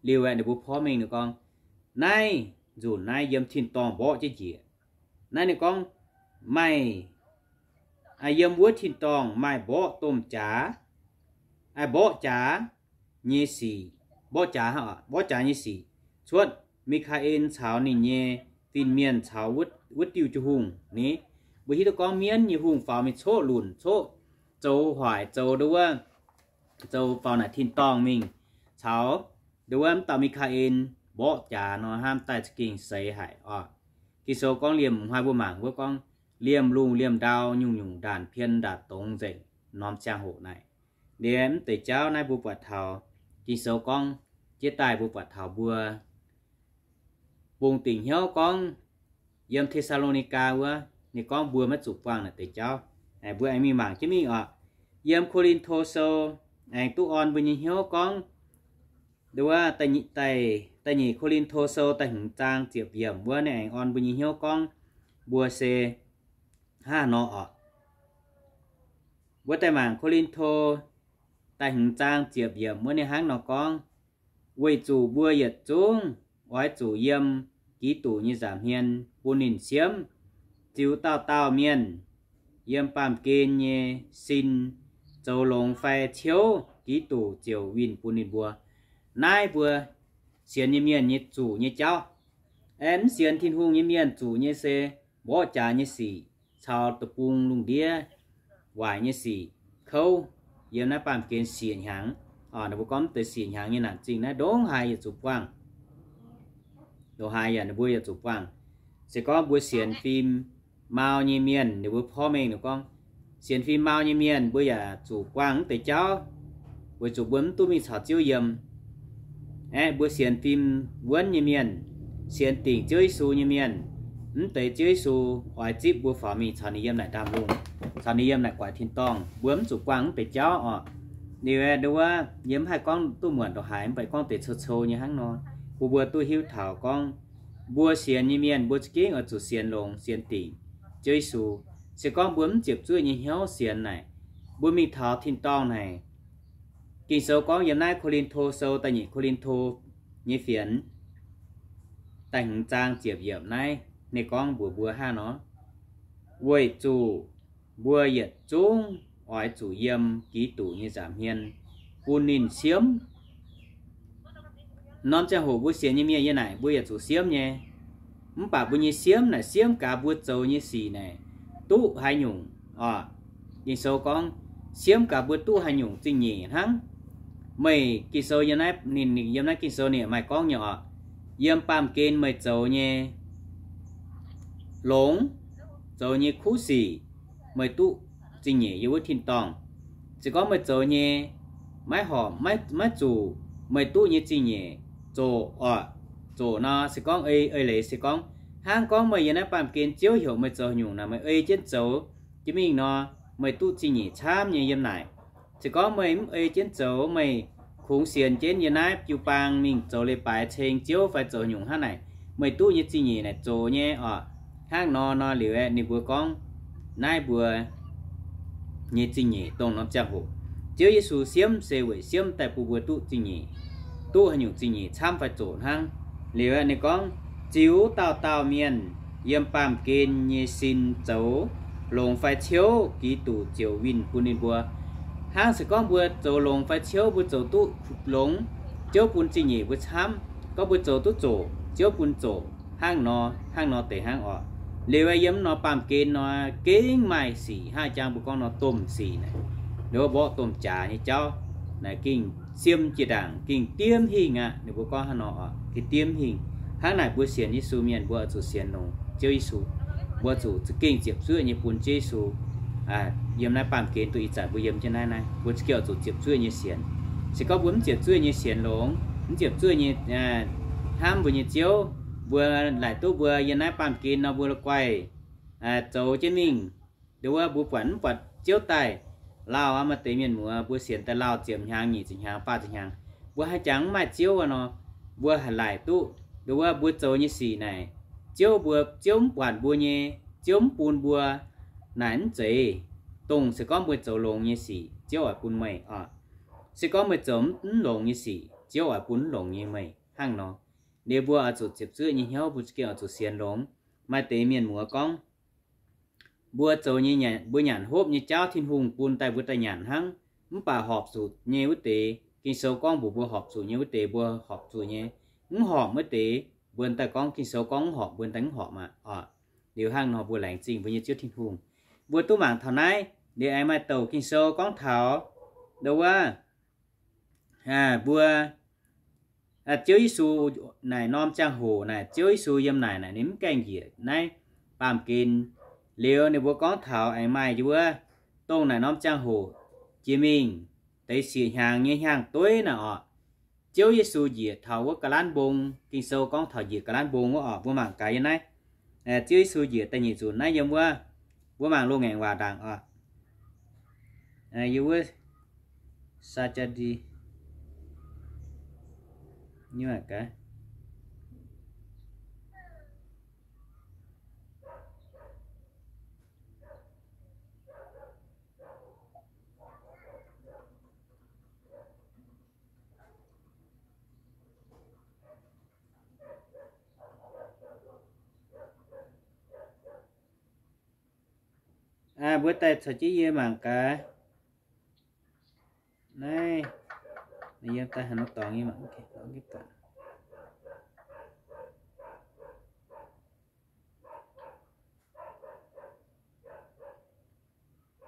liuz aeqv, ninh mbuo porv mengh ninh gorngv, naaiv nzunc naaiv yiem tin-dorngh mborqv jienv njiec. Naaiv ninh gorngv, maaih, yiem wuov tin-dorngh maaih mborqv domh jaax, mborqv jaax nyei sic, mborqv jaax, mborqv jaax nyei sic, cuotv Mi^kaa^en caux ninh nyei fin-mienh caux wuov diuh jiu-hungh ni. Mbuo hiuv duqv gorngv mienv nyei hungh faaux mingh coqv lunc, coqv zoux hoic, zoux nduov, zoux faaux naaic tin-dorngh mingh, caux nduov wuov mv dauh Mi^kaa^en mborqv jaax nor, hnamv daaih za'gengh seix haic oc. Ging-Sou gorngv liemh hnoi mbuo mangc wuov gorngv, liemh lungh liemh ndau nyungc-nyungc ndaanc pien ndaanc dongz nzengc norm ziangh hoc naaic. Liemh mv deix jauv naaiv mbuo buatc taux Ging-Sou gorngv, jiex daaih mbuo buatc taux mbuo bungx dingc hnyouv gorngv, yiem Te^saa^lo^ni^gaa wuov ninh gorngv mbuo maiv zuqc buangh naaic deix jauv. Mbuo aengx mingh mangc jienv mingh oc. Yiem Ko^lin^to Sou aengx duqv orn mbuo nyei hnyouv gorngv, nduov, da'nyeic Ko^lin^to Sou da'hmz zaang ziepc yiemc wuov ninh aengx orn mbuo nyei hnyouv gorngv, mbuo se hnangv nor oc. Mbuo daaih mangc Ko^lin^to da'hmz zaang ziepc yiemc wuov ninh hnangv nor gorngv, weic zuqc mbuo yietc zungv oix zuqc yiem Giduc nyei nza'hmien bun ninh siemv. Ziux dauh dauh mienh yiem baamh gen nyei sin zoux longx fai ciouv, Giduc ziouc winh bun ninh mbuo. Naaiv mbuo sienx nyei mienh nyei zuqc nyei jauv. Aeqv, mv sienx Tin-Hungh nyei mienh zuqc nyei se mborqv jaax nyei sic caux deic-bung lungh ndiev waaic nyei sic kouv yiem naaiv baamh gen siec hnyangx. Ninh mbuo gorngv mv deix siec hnyangx nyei naanc zingh naaiv ndongc haaix yaac zuqc buangh. Ndongc haaix yaac ninh mbuo yaac zuqc buangh. Se gorngv mbuo sienx fim mau nyei mienh, ninh mbuo porv mengh ninh gorngv, sienx fim mau nyei mienh mbuo yaac zuqc buangh mv deix jauv, weic zuqc mbuo mv duqv mingh caux Ziouv yiem. Aeqv, mbuo sienx fim wuonv nyei mienh, sienx dingc Ziouv Yesu nyei mienh, mv deix Ziouv Yesu oix zipv mbuo faaux mingh caux ninh yiem naaic ndaamv-lungh, caux ninh yiem naaic guaix tin-dorngh, mbuo mv zuqc buangh mv deix jauv oc. Liuz aeqv, nduov, yie mv haih gorngv duqv muonc ndongc haaix, mv baac gorngv deix cou-cou nyei hnangv nor, bun mbuo duqv hiuv taux gorngv, mbuo sienx nyei mienh mbuo za'gengh oix zuqc sienx longx sienx dingc Ziouv Yesu. Se gorngv mbuo mv ziepc zuoqv nyei hnyouv sienx naaic, mbuo mingh taux tin-dorngh naaic, Ging-Sou gorngv yiem naaiv Ko^lin^to Sou, da'nyeic Ko^lin^to nyei fienx, da'hmz zaang ziepc yiemc naaiv, ninh gorngv mbuox mbuo hnangv nor, weic zuqc mbuo yietc zungv oix zuqc yiem Giduc nyei nza'hmien bun ninh siemv. Norm ziangh hoc mbuo sienx nyei mienh yiem naaic mbuo yaac zuqc siemv nyei. Mv baac mbuo nyei siemv naaic siemv gaax mbuo zoux nyei sic naaic duqv haaix nyungc oc. Ging-Sou gorngv, siemv gaax mbuo duqv haaix nyungc zingh nyeic hnangv. Meih Ging-Sou yiem naaiv, ninh yiem naaiv Ging-Sou ninh maaih gorngv nyei oc. Yiem baamh gen meih zoux nyei longx, zoux nyei kuv sic, meih duqv zingh nyeic yiem wuov tin-dorngh. Se gorngv meih zoux nyei maiv horpc, maiv zuqc, meih duqv nyei zingh nyeic zoqc oc. Zoqc nor se gorngv ei, ei leiz se gorngv, hnangv gorngv meih yiem naaiv baamh gen Ziouv heuc meih zoux haaix nyungc naaic meih ei jienv zoux jienv mingh nor, meih duqv zingh nyeic camv nyei yiem naaic. Se gorngv meih mv ei jienv zoux, meih Fungx sienx jienv yiem naaiv jiu-baang mingh zoux leiz-baaix ceng Ziouv fai zoux nyungc hnangv naaic, meih duqv nyei zingh nyeic naaic zoux nyei oc. Hnangv nor nor liuz aeqv, ninh mbuo gorngv naaiv mbuo nyei zingh nyeic dongh norm ziangh hoc Ziouv Yesu siemv se weic siemv daaih bun mbuo duqv zingh nyeic, duqv haaix nyungc zingh nyeic camv fai zoqc hnangv. Liuz aeqv, ninh gorngv, ziux dauh dauh mienh yiem baamh gen nyei sin zoux longx fai ciouv, Giduc ziouc winh bun ninh mbuo. Hnangv se gorngv mbuo zoux longx fai ciouv, mbuo zoux duqv longx, Ziouv bun zingh nyeic mbuo camv. Gorngv mbuo zoux duqv zoqc, Ziouv bun zoqc. Hnangv nor, hnangv nor deix hnangv oc. Liuz aeqv, yiem nor baamh gen nor gengh maaih sic, hnangv jang mbuo gorngv nor domh sic naaic, nduov mborqv domh jaax nyei jauv naaic gengh siem jiex ndaangc, gengh diemv hingh aqv. Ninh mbuo gorngv hnangv nor oc, gengh diemv hingh. Hnangv naaic mbuo sienx Yesu mienh mbuo oix zuqc sienx longx Ziouv Yesu. Mbuo zuqc za'gengh ziepc zuoqv nyei bun Ziouv Yesu yiem naaiv baamh gen duqv ih zanc mbuo yiem jienv naaiv naaiv, mbuo za'gengh oix zuqc ziepc zuoqv nyei sienx. Se gorngv mbuo mv ziepc zuoqv nyei sienx longx, mv ziepc zuoqv nyei hnamv mbuo nyei Ziouv, mbuo laaic duqv mbuo yiem naaiv baamh gen nor mbuo la'guaih zoux jienv mingh. Nduov wuov mbuo buatc mv buatc Ziouv daaih lauh aqv. Maaih deix mienh muoz mbuo sienx daaih lauh ziepc hnyangx, nyic ziepc hnyangx, faah ziepc hnyangx, mbuo haaix jangx mv maaih Ziouv aqv nor, mbuo haiz laaic duqv nduov wuov mbuo zoux nyei sic naaic, Ziouv mbuo, Ziouv mv buatc mbuo nyei, Ziouv mv bun mbuo naaic mv zeiz. Dongh se gorngv mbuo zoux longx nyei sic, Ziouv oix bun meih oc. Se gorngv meih zoux mv longx nyei sic, Ziouv oix bun mv longx nyei meih hnangv nor. Liuz mbuo oix zuqc ziepc zuoqv nyei hnyouv, mbuo za'gengh oix zuqc sienx longx. Maaih deix mienh muoz gorngv, mbuo zoux nyei, mbuo nyanc hopv nyei jauv Tin-Hungh bun daaih mbuo daaih nyanc hnangv. Mv baac horpc zuqc nyei wuov deix, Ging-Sou gorngv mbuox mbuo horpc zuqc nyei wuov deix mbuo horpc zuqc nyei. Mv horpc wuov deix, mbuo daaih gorngv, Ging-Sou gorngv mv horpc, mbuo daaih mv horpc aqv oc. Liuz hnangv nor mbuo laengz zingh mbuo nyei Ziouv Tin-Hungh. Mbuo duqv mangc taux naaiv, liuz aengx maaih douc Ging-Sou gorngv taux nduov wuov mbuo, Ziouv Yesu naaic norm ziangh hoc naaic, Ziouv Yesu yiem naaic naaic ninh mv gaengh njiec naaiv baamh gen. Liuz ninh mbuo gorngv taux aengx maaih nduov wuov, dongh naaic norm ziangh hoc jiex mingh deix siec hnyangx nyei hnyangx-dueiv naaic oc, Ziouv Yesu njiec taux wuov ga'lanv mbong. Ging-Sou gorngv taux njiec ga'lanv mbong wuov oc. Mbuo mangc gaax yiem naaiv, Ziouv Yesu njiec da'nyeic nzunc naaiv yiem wuov, mbuo mangc loz-ngaengc waac ndaangc oc. Yiem wuov Saa^jaa^ndi, yiem gaax. Mbuo daaih caux jienv yie mangc gaax. Naaiv, yiem daaih haaix nor dorngx yie mangc.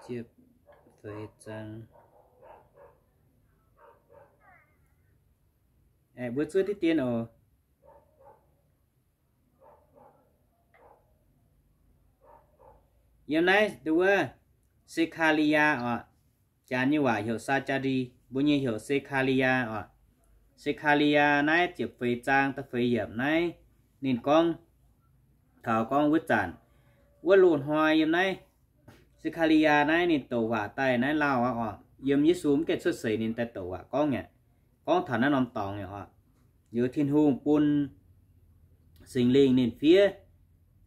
Ziepc feix zaang. Mbuo zuov diqv dien oc. Yiem naaiv nduov wuov Se^kaa^li^yaa oc. Janx nyei waac heuc Saa^jaa^ndi, mbuo nyei heuc Se^kaa^li^yaa oc. Se^kaa^li^yaa naaiv ziepc feix zaang da'feix yiemc naaiv, ninh gorngv taux gorngv wuov zanc, wuov loz-hnoi yiem naaiv Se^kaa^li^yaa naaiv ninh douc waac daaih naaiv lauh aqv oc. Yiem Yesu mv gaengh cuotv seix ninh daaih douc waac gorngv aqv. Gorngv taux naaiv norm dorngx aqv oc. Liuz Tin-Hungh bun Singx Lingh ninh fiev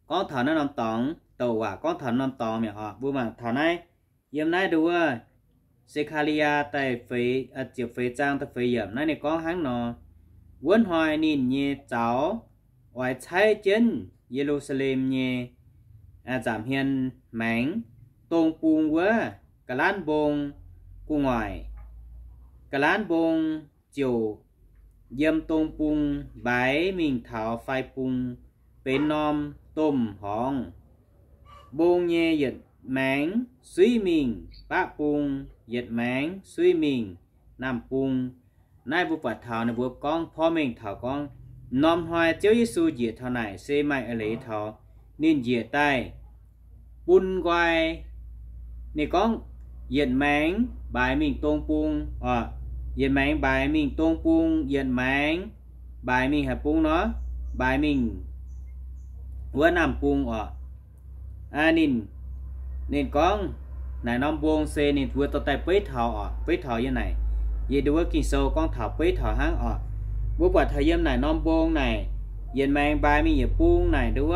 gorngv taux naaiv norm dorngx, douc waac gorngv taux naaiv norm dorngx mi'aqv oc. Mbuo mangc taux naaiv, yiem naaiv nduov wuov Se^kaa^li^yaa da'feix, ziepc feix zaang da'feix yiemc naaiv ninh gorngv hnangv nor, wuov hnoi ninh nyei zaux oix caaiv jienv Ye^lu^saa^lem nyei nza'hmien maengx, dong bung wuov ga'lanv mbong gu'nguaaic. Ga'lanv mbong ziouc yiem dong bung mbaaix mingh taux fai bung benx norm domh horngz. Mbong nyei yietc maengx suiv mingh baqv bung, yietc maengx suiv mingh naamh bung. Naaiv mbuo buatc taux ninh mbuo gorngv porv mengh taux gorngv, norm hnoi Ziouv Yesu njiec taux naaic se maaih eix leiz taux ninh njiec daaih bun nqoi. Ninh gorngv, yietc maengx mbaaix mingh dong bung oc, yietc maengx mbaaix mingh dong bung, yietc maengx mbaaix mingh haaix bung nor, mbaaix mingh wuov naamh bung oc. Ninh, ninh gorngv naaic norm mbong se ninh mbuo dorh daaih beiv taux oc, beiv taux yiem naaic. Yie nduov Ging-Sou gorngv taux beiv taux hnangv oc. Mbuo buatc taux yiem naaic norm mbong naaic, yietc maengx mbaaix mingh yietc bung naaic nduov,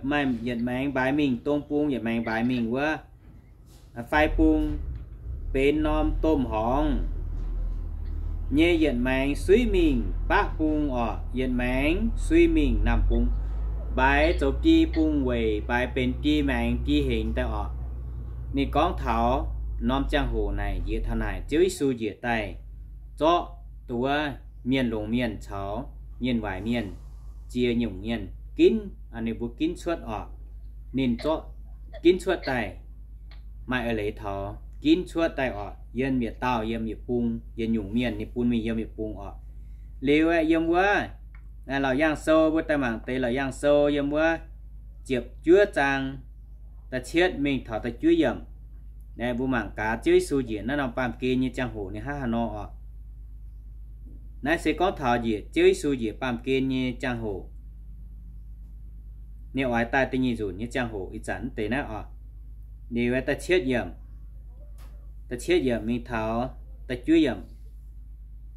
maaih yietc maengx mbaaix mingh dong bung, yietc maengx mbaaix mingh wuov fai bung, benx norm domh horngz nyei yietc maengx suiv mingh baqv bung oc, yietc maengx suiv mingh namh bung. Mbaaix zoux biei bung weic mbaaix benx biei maengx biei hengx daaih oc. Ninh gorngv taux norm ziangh hoc naaic njiec taux naaic Ziouv Yesu njiec daaih zorqv duqv mienh longx mienh caux mienh waaic mienh, ziex nyungc mienh ginv, ninh mbuo ginv cuotv oc. Ninh zorqv ginv cuotv daaih, maaih eix leiz taux ginv cuotv daaih oc, yiem yietc dauh yiem yietc bung, yietc nyungc mienh ninh bun mingh yiem yietc bung oc. Liuz aeqv, yiem wuov Laauc Yaangh Sou, mbuo daaih mangc deix Laauc Yaangh Sou yiem wuov ziepc juov zaang da'cietv mingh taux da'juov yiemc. Mbuo mangc gaax Ziouv Yesu njiec naaiv norm baamh gen nyei ziangh hoc ninh hnangv haaix nor oc. Naaiv se gorngv taux njiec Ziouv Yesu njiec baamh gen nyei ziangh hoc. Ninh oix daaih da'nyeic nzunc nyei ziangh hoc ih zanc mv deix naaiv oc. Liuz da'cietv yiemc, da'cietv yiemc mingh taux da'juov yiemc.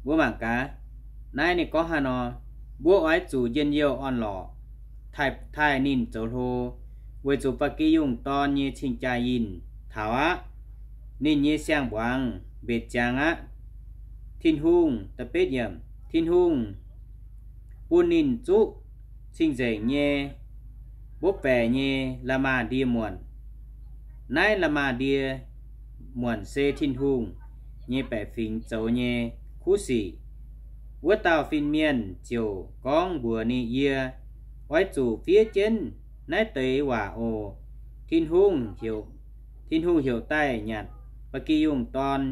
Mbuo mangc gaax, naaiv ninh gorngv haaix nor, mbuo oix zuqc njien-youh orn-lorqc, taaih ninh zoux hlo, weic zuqc ba'gi yungh dorn nyei cing-jaa yinh taux aqv. Ninh nyei siang-mbuangz mbenc ziangx aqv. Tin-Hungh, Tin-Hungh bun ninh zuqv cing-nzengc nyei mbopv baeqc nyei la'maah ndie muonc. Naaiv la'maah ndie muonc se Tin-Hungh nyei baeqc fingx zoux nyei kuv sic. Wuov dauh fin-mienh ziouc gorngv mbuox ninh, Yie oix zuqc fiev jienv naaiv deix waac oc. Tin-Hungh heuc, Tin-Hungh heuc daaih nyanc ba'gi yungh dorn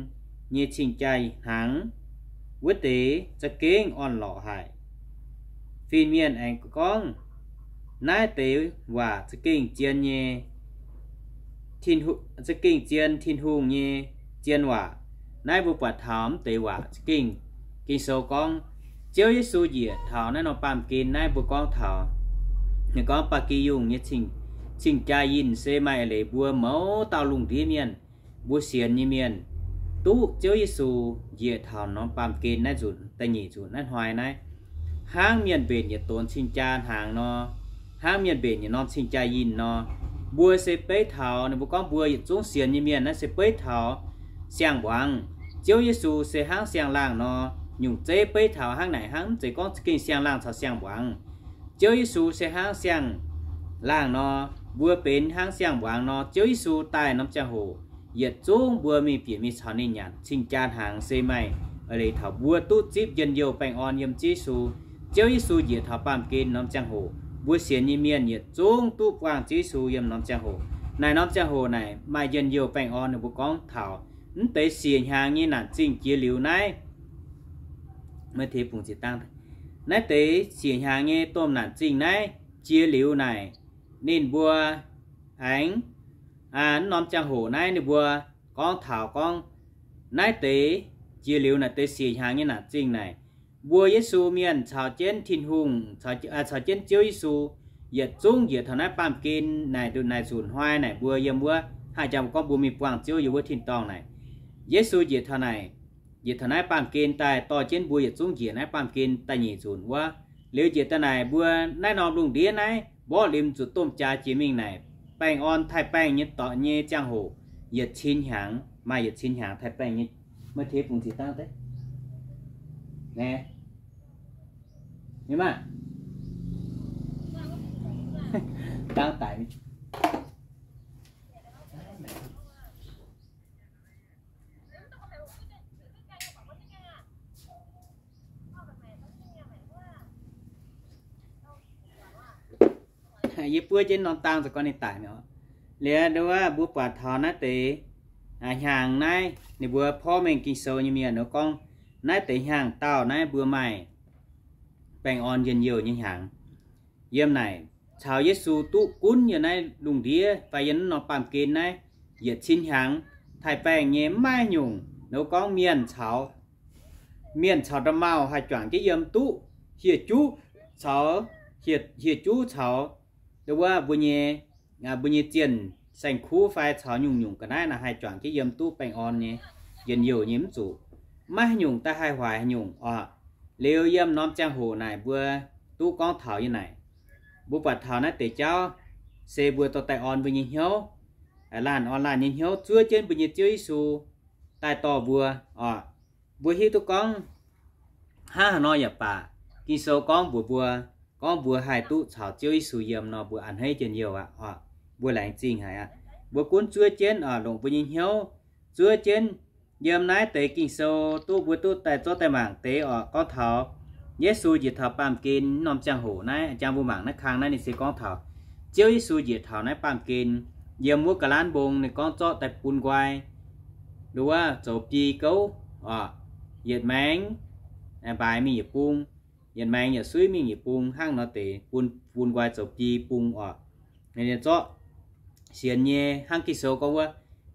nyei cing-jaa hnaangx wuov deix za'gengh orn-lorqc haic. Fin-mienh aengx gorngv, Naaiv deix waac za'gengh zien nyei, za'gengh zien, Tin-Hungh nyei zien waac. Naaiv mbuo buatc taux mv deix waac za'gengh, Ging-Sou gorngv Ziouv Yesu njiec taux naaiv norm baamh gen naaiv mbuo gorngv taux, ninh gorngv ba'gi yungh nyei cing-jaa yinh se maaih eix leiz mbuo mouz dauh lungh ndiev mienh, mbuo sienx nyei mienh, duqv Ziouv Yesu njiec taux norm baamh gen naaiv nzunc, da'nyeic nzunc naaiv hnoi naaiv, hnangv mienh mbenc yietc donx cing-jaa hnaangx nor, hnangv mienh mbenc yietc norm cing-jaa yinh nor, mbuo se beiv taux, ninh mbuo gorngv mbuo yietc zungv sienx nyei mienh naaiv se beiv taux siang-mbuangz. Ziouv Yesu se hnangv siang-laangh nor, nyungc zeiv beiv taux hnangv naaic hnangv, mv zeiz gorngv za'gengh siang-laangh caux siang-mbuangz. Ziouv Yesu se hnangv siang-laangh nor, mbuo benx hnangv siang-mbuangz nor. Ziouv Yesu daaih norm ziangh hoc, yietc zungv mbuo mingh bieqc mingh caux ninh nyanc cing-jaa hnaangx se maaih eix leiz taux mbuo duqv zipv njien-youh baengh orn yiem Ziouv Yesu. Ziouv Yesu njiec taux baamh gen norm ziangh hoc, mbuo sienx nyei mienh yietc zungv duqv buangh Ziouv Yesu yiem norm ziangh hoc. Naaic norm ziangh hoc naaic maaih njien-youh baengh orn, ninh mbuo gorngv taux mv deix siec hnyangx nyei naanc zingh jiex liuz naaiv, naaiv deix siec hnyangx nyei domh naanc zingh naaiv jiex liuz naaic, ninh mbuo aengx, aa, norm ziangh hoc naaiv ninh mbuo gorngv taux gorngv naaiv deix jiex liuz naaic deix siec hnyangx nyei naanc zingh naaic, mbuo Yesu mienh caux jienv Tin-Hungh, caux jienv Ziouv Yesu yietc zungv njiec taux naaiv baamh gen naaic, naaic nzunc hnoi naaic mbuo yiem wuov, haih jangx mbuo gorngv mbuo mingh buangh Ziouv yiem wuov tin-dorngh naaic. Yesu njiec taux naaic, njiec taux naaiv baamh gen daaih dorh jienv mbuo yietc zungv njiec naaiv baamh gen da'nyeic nzunc wuov. Liuz njiec daaih naaic mbuo naaiv norm lungh ndiev naaiv mborqv limz zuqc domh jaax jiex mingh naaic, baengh orn taaih-baengh nyei dorngx nyei ziangh hoc yietc cin hnyangx, maaih yietc cin hnyangx taaih-baengh nyei. Maiv tiev bungx ziqc dangv deix. Naaiv, mienh maah, dangv daic. Yie buov jienv norm dang za'gengh ninh daic mi'aqv. Liuz nduov mbuo buatc taux naaiv deix hnyangx naaiv, ninh mbuo porv mengh Ging-Sou nyei mienh gorngv, naaiv deix hnyangx dauh naaiv mbuo maaih baengh orn njien-youh nyei hnyangx. Yiem naaic caux Yesu duqv gunv yiem naaiv lungh ndiev fai yiem norm baamh gen naaiv yietc cin hnyangx, taaih-baengh nyei mv maaih nyungc. Nor gorngv mienh caux, mienh caux nda'maauh haih juangc jienv yiem duqv, hieh juv caux, hieh juv caux, nduov mbuo nyei, mbuo nyei zienh saeng-kuv fai caux nyungc-nyungc ga'naaiv naaic haih juangc jienv yiem duqv baengh orn nyei. njien-youh nyei mv zuqc, maiv haaix nyungc daaih haih hoic haaix nyungc oc. Liuz yiem norm ziangh hoc naaic mbuo duqv gorngv taux yie naaic, mbuo buatc taux naaiv deix jauv se mbuo dorh daaih orn mbuo nyei hnyouv, laanh orn laanh nyei hnyouv zuov jienv mbuo nyei Ziouv Yesu daaih dorh mbuo oc. Mbuo hiuv duqv gorngv hnangv haaix nor yaac baac, Ging-Sou gorngv mbuox mbuo, gorngv mbuo haih duqv caux Ziouv Yesu yiem nor, mbuo a'hneiv njien-youh aqv oc. Mbuo laengz zingh haic aqv. Mbuo gunv zuov jienv oc, longc mbuo nyei hnyouv zuov jienv yiem naaiv deix Ging-Sou duqv mbuo duqv daaih zorqv daaih mangc deix oc. Gorngv taux Yesu njiec taux baamh gen norm ziangh hoc naaiv, jang mbuo mangc naaiv kang naaiv ninh se gorngv taux Ziouv Yesu njiec taux naaiv baamh gen yiem wuov ga'lanv mbong ninh gorngv zorqv daaih bun nqoi, nduov zoux biei gouv oc, yietc maengx mbaaix mingh yietc bung, yietc maengx yietc suiv mingh yietc bung hnangv nor deix bun, bun nqoi zoux biei bung oc. Ninh zorqv sienx nyei hnangv Ging-Sou gorngv wuov,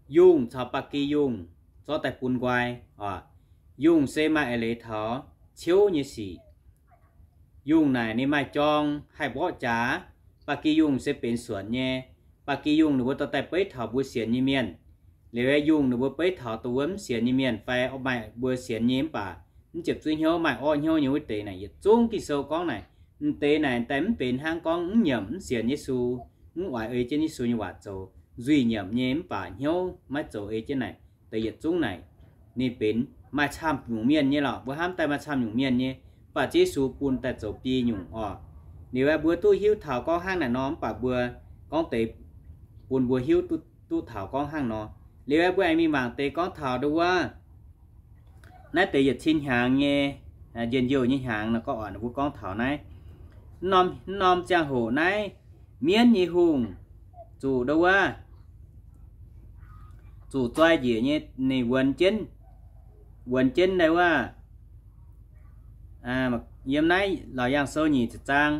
yungh caux ba'gi yungh zorqv daaih bun nqoi oc. Yungh se maaih eix leiz taux ciouv nyei sic. Yungh naaic ninh maaih jorng haih mborqv jaax. Ba'gi yungh se benx suonc nyei. Ba'gi yungh ninh mbuo dorh daaih beiv taux mbuo sienx nyei mienh. Liuz yungh ninh mbuo beiv taux dongh wuov mv sienx nyei mienh fai maaih mbuo sienx nyei mv baac mv ziepc zuiv hnyouv, maaih orqv hnyouv nyei wuov deix naaic, yietc zungv Ging-Sou gorngv naaic, m'deix naaic daaih mv benx hnangv gorngv mv nyiemc mv sienx Yesu, mv oix ei jienv Yesu nyei waac zoux, nzuih nyiemc nyei mv baac hnyouv maiv zoux ei jienv naaic, deix yietc zungv naaic ninh benx maaih camv nyungc mienh nyei lorqc. Mbuo hnamv daaih maaih camv nyungc mienh nyei, mv baac Yesu bun daaih zoux biei nyungc oc. Liuz aeqv, mbuo duqv hiuv taux gorngv hnangv naaic nor, mv baac mbuo gorngv deix bun mbuo hiuv duqv, duqv taux gorngv hnangv nor. Liuz aeqv, mbuo aengx mingh mangc deix gorngv taux nduov wuov naaiv deix yietc cin hnyangx nyei, njien-youh nyei hnyangx nor gorngv oc, mbuo gorngv taux naaiv norm, norm ziangh hoc naaiv mienv nyei hungh zuqc nduov wuov, zuqc zoi njiec nyei, ninh wuonx jienv, wuonx jienv nduov wuov, yiem naaiv Laauc Yaangh Sou nyic ziepc zaang,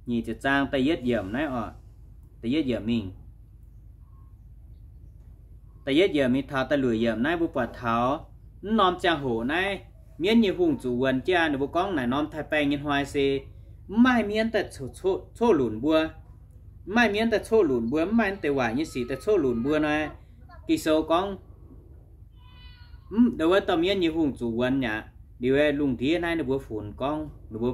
nyic ziepc zaang da'yietv yiemc naaiv oc, da'yietv yiemc mingh, da'yietv yiemc mingh taux da'luoqc yiemc naaiv mbuo buatc taux mv norm ziangh hoc naaiv mienv nyei hungh zuqc wuonx jienv aqv. Ninh mbuo gorngv naaic norm taaix-baengh nyei hnoi se mv maaih mienv daaih coqv lunc mbuo, mv maaih mienv daaih coqv lunc mbuo, mv maaih deix waaic nyei sic daaih coqv lunc mbuo nor, Ging-Sou gorngv nduov wuov dauh mienv nyei hungh zuqc wuonx aqv. Liuz lungh ndiev naaiv ninh mbuo funx gorngv, ninh mbuo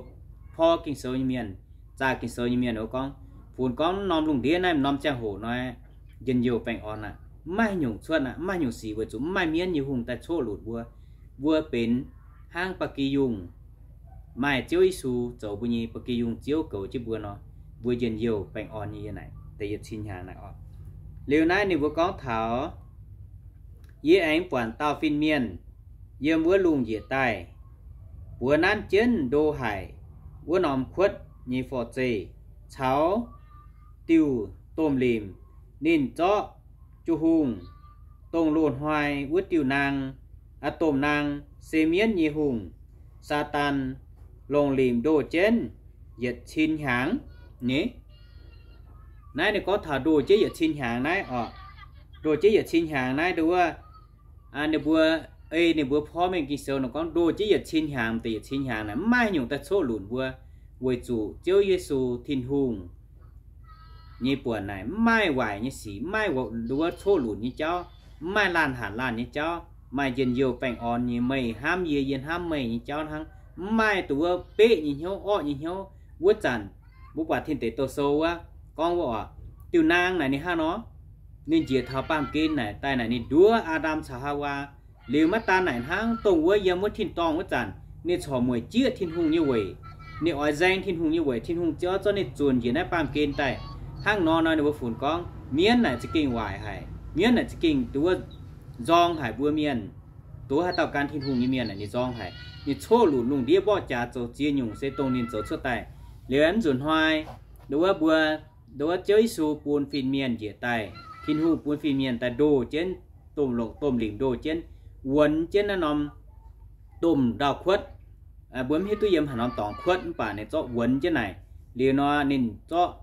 porv Ging-Sou nyei mienh, zaah Ging-Sou nyei mienh wuov gorngv, funx gorngv norm lungh ndiev naaiv norm ziangh hoc nor, njien-youh baengh orn aqv, mv maaih nyungc cuotv aqv, mv maaih nyungc sic weic zuqc mv maaih mienv nyei hungh daaih coqv lunc mbuo. Mbuo benx hnangv ba'gi yungh, maaih Ziouv Yesu zoux mbuo nyei ba'gi yungh Ziouv goux jienv mbuo nor, mbuo njien-youh baengh orn nyei yie naaic deix yietc cin hnyangx naaic oc. Liuz naaiv ninh mbuo gorngv taux, yie aengx buatc dauh fin-mienh yiem wuov lungh njiec daaih, buoz nanv jienv ndo haic wuov norm kuotv nyei forv-zeih caux diuh domh limc. Ninh zorqv Jung-Hungh, dongh loz-hnoi wuov diuh naang, aa, domh naang, se mienv nyei hungh, Saadaan, longc limc ndoh jienv yietc cin hnyangx nyei. Naaiv ninh gorngv taux ndoh jienv yietc cin hnyangx naaiv oc. Ndoh jienv yietc cin hnyangx naaiv nduov wuov, ninh mbuo, ei ninh mbuo porv mengh Ging-Sou nor gorngv ndoh jienv yietc cin hnyangx, deix yietc cin hnyangx naaic mv maaih nyungc daaih coqv lunc mbuo, weic zuqc Ziouv Yesu Tin-Hungh nyei buonc naaic mv maaih waaic nyei sic, mv maaih nduov coqv lunc nyei jauv, mv maaih laanh hanc laanh nyei jauv, maaih njien-youh baengh orn nyei, meih hnamv yie, yie hnamv meih nyei jauv hnangv. Mv maaih nduov beqv nyei hnyouv, orqv nyei hnyouv. Wuov zanc mbuo buatc Tin Deic Douh Sou wuov gorngv wuov oc, diuh naang naaic ninh hnangv nor, ninh njiec taux baamh gen naaic daaih naaic ninh nduov Aa^ndam caux Haawaa. Liuz maiv daan naaic hnangv, dongh wuov yiem wuov tin-dorngh wuov zanc, ninh corc mueic jieqv Tin-Hungh nyei weic. Ninh oix nzaeng Tin-Hungh nyei weic, Tin-Hungh ziouc zorqv ninh zunc njiec naaiv baamh gen daaih. Hnangv nor nor ninh mbuo funx gorngv mienv naaic za'gengh waaic haic, mienv naaic za'gengh nduov nzorng haic mbuo mienh. Nduov haaix dauh gan Tin-Hungh nyei mienh naaic ninh nzorng haic. Ninh coqv lunc lungh ndiev mborqv jaax zoux ziex nyungc se dongh ninh zoux cuotv daaih. Liuz mv nzunc hnoi, nduov mbuo, nduov Ziouv Yesu bun fin-mienh njiec daaih, Tin-Hungh bun fin-mienh daaih ndoh jienv, domh longc domh limc ndoh jienv, wuonx jienv naaiv norm domh ndau-kuotv. Mbuo mv hiuv duqv yiem haaix norm dorngx kuotv mv baac ninh zorqv wuonx jienv naaic. Liuz nor ninh zorqv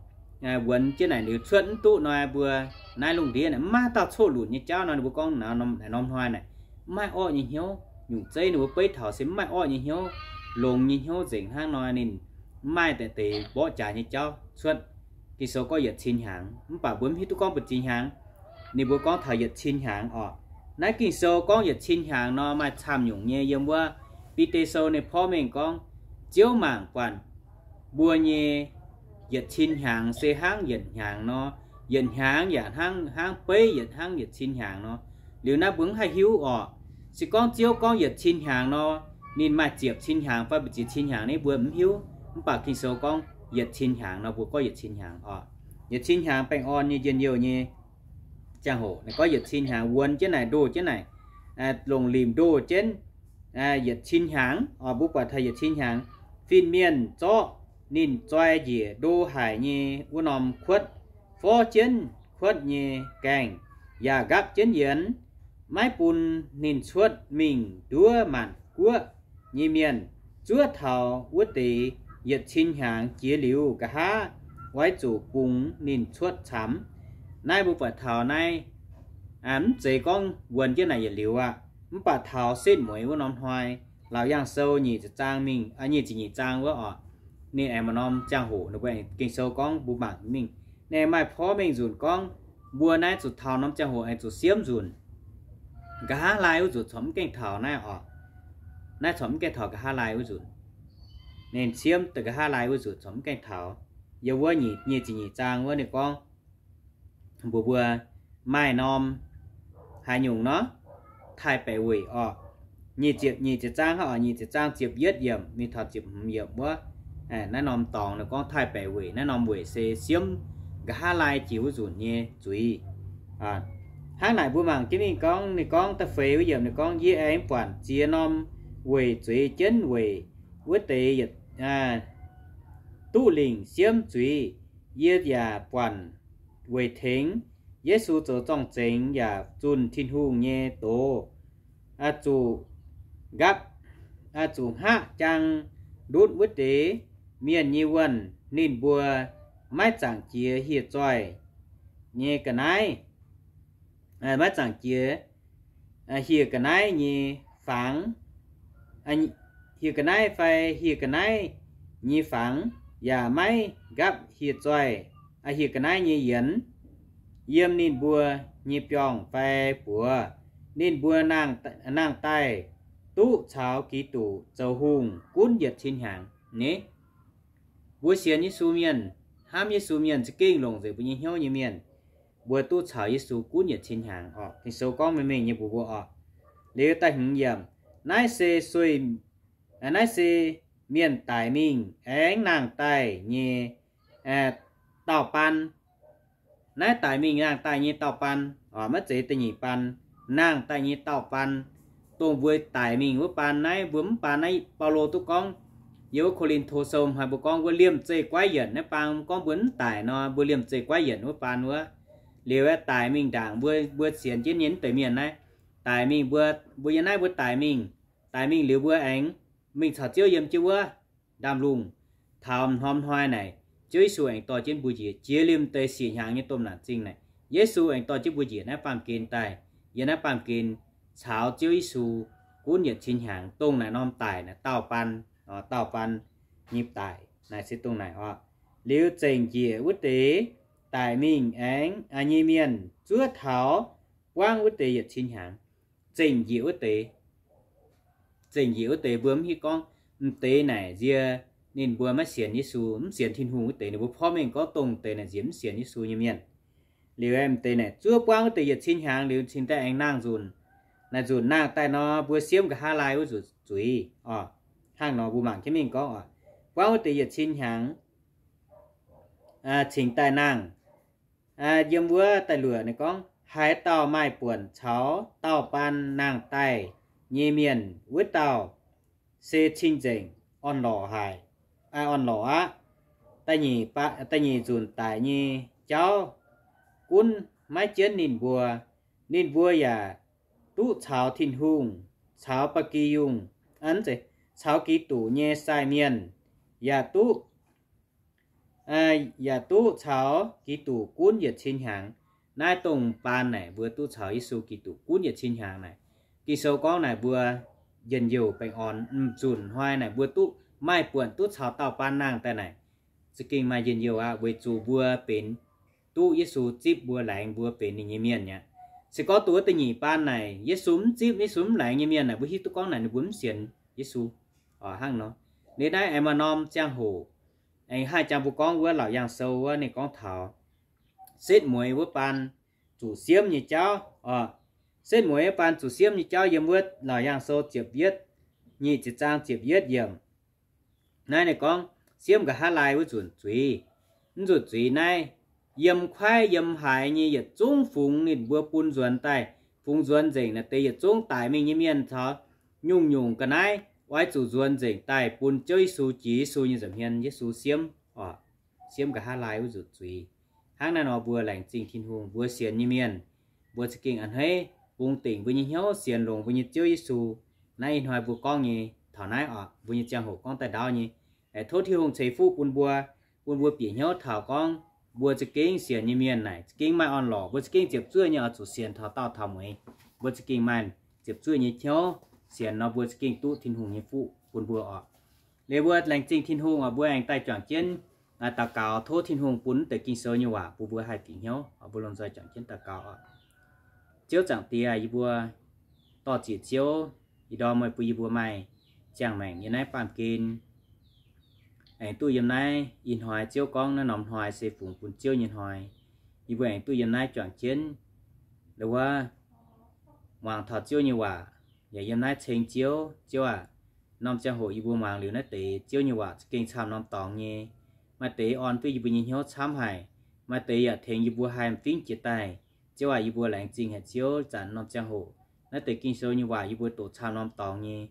wuonx jienv naaic liuz cuotv mv duqv nor, mbuo naaiv lungh ndiev naaic mv maaih dauh coqv lunc nyei jauv nor, ninh mbuo gorngv naaic norm hnoi naaic mv maaih orqv nyei hnyouv. Nyungc zeiv ninh mbuo beiv taux se mv maaih orqv nyei hnyouv, longx nyei hnyouv nzengc hnangv nor, ninh mv maaih deix mborqv jaax nyei jauv cuotv. Ging-Sou gorngv yietc cin hnyangx, mv baac mbuo mv hiuv duqv gorngv mbu'ziex hnyangx. Ninh mbuo gorngv taux yietc cin hnyangx oc. Naaiv Ging-Sou gorngv yietc cin hnyangx nor maaih camv nyungc nyei. Yiem wuov Bide Sou ninh porv mengh gorngv, Ziouv mangc buatc mbuo nyei yietc cin hnyangx se hnangv yietc hnyangx nor, yietc hnyangx yaac hnangv, hnangv beiv yietc, hnangv yietc cin hnyangx nor. Liuz naaiv mbuo mv haih hiuv orqc. Se gorngv Ziouv gorngv yietc cin hnyangx nor, ninh maaih ziepc cin hnyangx fai mbu'ziex cin hnyangx ni mbuo mv hiuv. Mv baac Ging-Sou gorngv yietc cin hnyangx nor, mbuo gorngv yietc cin hnyangx orqc. Yietc cin hnyangx baengh orn nyei njien-youh nyei ziangh hoc, ninh gorngv yietc cin hnyangx wuonx jienv naaic, ndoh jienv naaic, longc limc ndoh jienv yietc cin hnyangx orqc. Mbuo buatc taux yietc cin hnyangx, fin-mienh zorqv ninh zoi njiec ndo haic nyei wuov norm kuotv, forv jienv kuotv nyei gaengh, yaac nqapv jienv yienx, maiv bun ninh cuotv mingh nduov maanc guoqv nyei mienh. Zuov taux wuov deix yietc cin hnyangx jiex liuz nqa'haav, oix zuqc bungx ninh cuotv camx. Naaiv mbuo buatc taux naaiv mv zeiz gorngv wuonx jienv naaic yietc liuz aqv. Mv baac taux setv mueiz wuov norm hnoi, Laauc Yaangh Sou nyic ziepc zaang mingh, nyic ziepc nyeic zaang wuov orqc, ninh aengx maaih norm ziangh hoc ninh mbuo Ging-Sou gorngv mbuo mangc mingh. Ninh maaih porv mengh nzunc gorngv mbuo naaiv zuqc taux norm ziangh hoc aengx zuqc siemv nzunc. Nqa'haav laai wuov nzunc corc mv gaengh taux naaiv orqc. Naaiv corc mv gaengh taux nqa'haav laai wuov nzunc. Ninh siemv daaih nqa'haav laai wuov nzunc corc mv gaengh taux. Yiem wuov nyic ziepc nyeic zaang wuov ninh gorngv mbuox mbuo maaih norm haaix nyungc nor, taaih-baeqc weic orqc. Nyic ziepc nyeic zaang, nyic ziepc zaang ziepc yietv yiemc mingh taux ziepc hmz yiemc wuov, naaiv norm dorngx ninh gorngv taaih-baeqc weic. Naaiv norm weic se siemv nqa'haav laai jiex wuov nzunc nyei zuiz. Hnangv naaic mbuo mangc jienv mingh gorngv, ninh gorngv da'feix wuov yiemc ninh gorngv, Yie aengx buatc ziex norm weic zueiz jienv weic wuov deix yietc duqv lingc siemv zuiz. Yie yaac buatc weic tengx Yesu zoux zorng-zengx yaac zunh Tin-Hungh nyei doz, zuqc nqapv, zuqc hngaqv jaang ndutv wuov deix mienh nyei wuonh. Ninh mbuo maiv zaangc jiex hieh zoih nyei ga'naaiv, maiv zaangc jiex hieh ga'naaiv nyei fangx, hieh ga'naaiv fai hieh ga'naaiv nyei fangx, yaac maiv nqapv hieh zoih, hieh ga'naaiv nyei yienx yiem ninh mbuo nyei biorngh fai buoz. Ninh mbuo nangh daaih duqv caux Giduc zoux hungh gunv yietc cin hnyangx. Ni, mbuo sienx Yesu mienh, hnamv Yesu mienh, za'gengh longc nzengc mbuo nyei hnyouv nyei mienh, mbuo duqv caux Yesu gunv yietc cin hnyangx orqc. Ging-Sou gorngv mengh mengh nyei mbuox mbuo orqc. Liuz da'hmz yiemc, naaiv se sueih, naaiv se mienh daic mingh aengx nangh daaih nyei dauh baan. Naaiv daic mingh nangh daaih nyei dauh baan, maiv zeiz da'nyeic baan, nangh daaih nyei dauh baan, dongh mbuo daic mingh wuov baan. Naaiv mbuo mv baan naaiv Baulo duqv gorngv, yiem wuov Ko^lin^to Sou haiz mbuo gorngv mbuo liemh zeih guaiv yienc naaiv baan, gorngv mbuo mv daic nor, mbuo liemh zeih guaiv yienc wuov baan wuov. Liuz daic mingh ndaangc mbuo, mbuo sienx jienv nyei mv deix mienh naaiv, daic mingh mbuo, mbuo yiem naaiv mbuo daic mingh, daic mingh liuz mbuo aengx mingh caux Ziouv yiem jienv wuov ndaamv-lungh. Taux m'norm hnoi naaic, Ziouv Yesu aengx dorh jienv mbuo njiec, jiex liemh deix siec hnyangx nyei domh naanc zingh naaic, Yesu aengx dorh jienv mbuo njiec naaiv baamh gen daaih. Yiem naaiv baamh gen caux Ziouv Yesu gunv yietc cin hnyangx, dongh naaic norm daic naaic dauh baan, dauh baan nyei daic naaic se dongh naaic orqc. Liuz zengc njiec wuov deix daic mingh aengx nyei mienh zuov taux buangv wuov deix yietc cin hnyangx. Zengc njiec wuov deix, zengc njiec wuov deix mbuo mv hiuv gorngv m'deix naaic nzie ninh mbuo maiv sienx Yesu, mv sienx Tin-Hungh wuov deix. Ninh mbuo porv mengh gorngv dongh m'deix naaic nzie mv sienx Yesu nyei mienh. Liuz m'deix naaic zuov buangv wuov deix yietc cin hnyangx liuz cingx daaih aengx nangh nzunc. Naaic nzunc nangh daaih nor, mbuo siemv nqa'haav laai wuov nzunc zuiz orqc. Hnangv nor mbuo mangc jienv mingh gorngv orqc, buangv wuov deix yietc cin hnyangx cingx daaih nangh. Yiem wuov da'luoqc ninh gorngv, haaix dauh maaih buonc caux dauh baan nangh daaih nyei mienh, wuov dauh se cing-nzengc orn-lorqc haic, orn-lorqc aqv. Da'nyeic nzunc daic nyei jauv gunv maiv jienv ninh mbuo. Ninh mbuo yaac duqv caux Tin-Hungh, caux ba'gi yungh, caux Giduc nyei sai mienh, yaac duqv yaac duqv caux Giduc gunv yietc cin hnyangx. Naaiv dongh baan naaic mbuo duqv caux Yesu Giduc gunv yietc cin hnyangx naaic, Ging-Sou gorngv naaic mbuo njien-youh baengh orn. M'nzunc hnoi naaic mbuo duqv maaih buonc duqv caux dauh baan nangh daaih naaic, za'gengh maaih njien-youh aqv, weic zuqc mbuo benx duqv Yesu zipv mbuo, laengz mbuo benx ninh nyei mienh aqv. Se gorngv duqv wuov da'nyeic baan naaic, Yesu mv zipv, Yesu mv laengz nyei mienh naaic, mbuo hiuv duqv gorngv naaic ninh mbuo mv sienx Yesu. Hnangv nor, liuz naaiv aengx maaih norm ziangh hoc, aengx haih jangx mbuo gorngv wuov Laauc Yaangh Sou wuov, ninh gorngv taux setv mueiz wuov baan zuqc siemv nyei jauv oc. Setv mueiz wuov baan zuqc siemv nyei jauv yiem wuov Laauc Yaangh Sou ziepc yietv, nyic ziepc zaang ziepc yietv yiemc. Naaiv ninh gorngv siemv nqa'haav laai wuov nzunc zuiz. Mv nzunc zuiz naaiv, yiem kuaaiv yiem haaix nyei yietc zungv fungx ninh mbuo bun nzuonx daaih, fungx nzuonx nzengc naaic deix yietc zungv daic mingh nyei mienh caux nyungc-nyungc ga'naaiv oix zuqc nzuonx nzengc daaih bun Ziouv Yesu jiex Yesu nyei nza'hmien, Yesu siemv oc. Siemv nqa'haav laai wuov nzunc zuiz. Hnangv naaiv nor mbuo laengz zingh Tin-Hungh, mbuo sienx nyei mienh, mbuo za'gengh a'hneiv bungx dingc mbuo nyei hnyouv sienx longx mbuo nyei Ziouv Yesu. Naaiv ih hnoi mbuo gorngv nyei taux naaiv oc, mbuo nyei ziangh hoc gorngv daaih ndaauv nyei. Tov Tin-Hungh ceix fuqv bun mbuo, bun mbuo bieqc hnyouv taux gorngv mbuo za'gengh sienx nyei mienh naaic za'gengh maaih orn-lorqc, mbuo za'gengh ziepc zuoqv nyei oix zuqc sienx taux daauh taux mueiz. Mbuo za'gengh maaih ziepc zuoqv nyei hnyouv sienx nor, mbuo za'gengh duqv Tin-Hungh nyei fuqv bun mbuo oc. Liuz mbuo laengz zingh Tin-Hungh oc, mbuo aengx daaih juangc jienv daux gaux tov Tin-Hungh bun deix Ging-Sou nyei waac bun mbuo haih bieqc hnyouv oc. Mbuo lomh nzoih juangc jienv daux gaux oc. Ziouv Zaangc Diex, yie mbuo dor-ziec Ziouv, ih ndorm meih bun yie mbuo maaih ziangh maengc yiem naaiv baamh gen, aengx duqv yiem naaiv ih hnoi Ziouv gorngv naaiv norm hnoi se fungx bun Ziouv nyei hnoi. Yie mbuo aengx duqv yiem naaiv juangc jienv wuov muangx taux Ziouv nyei waac, yaac yiem naaiv ceng Ziouv. Ziouv aac, norm ziangh hoc yie mbuo muangx liuz naaiv deix Ziouv nyei waac za'gengh camv norm dorngx nyei. Maaih deix orn duqv yie mbuo nyei hnyouv camv haic, maaih deix yaac tengx yie mbuo haih m'fingv jiex daaih. Ziouv aac, yie mbuo laengz zingh haic Ziouv, zanc norm ziangh hoc naaiv deix Ging-Sou nyei waac yie mbuo doqc camv norm dorngx nyei.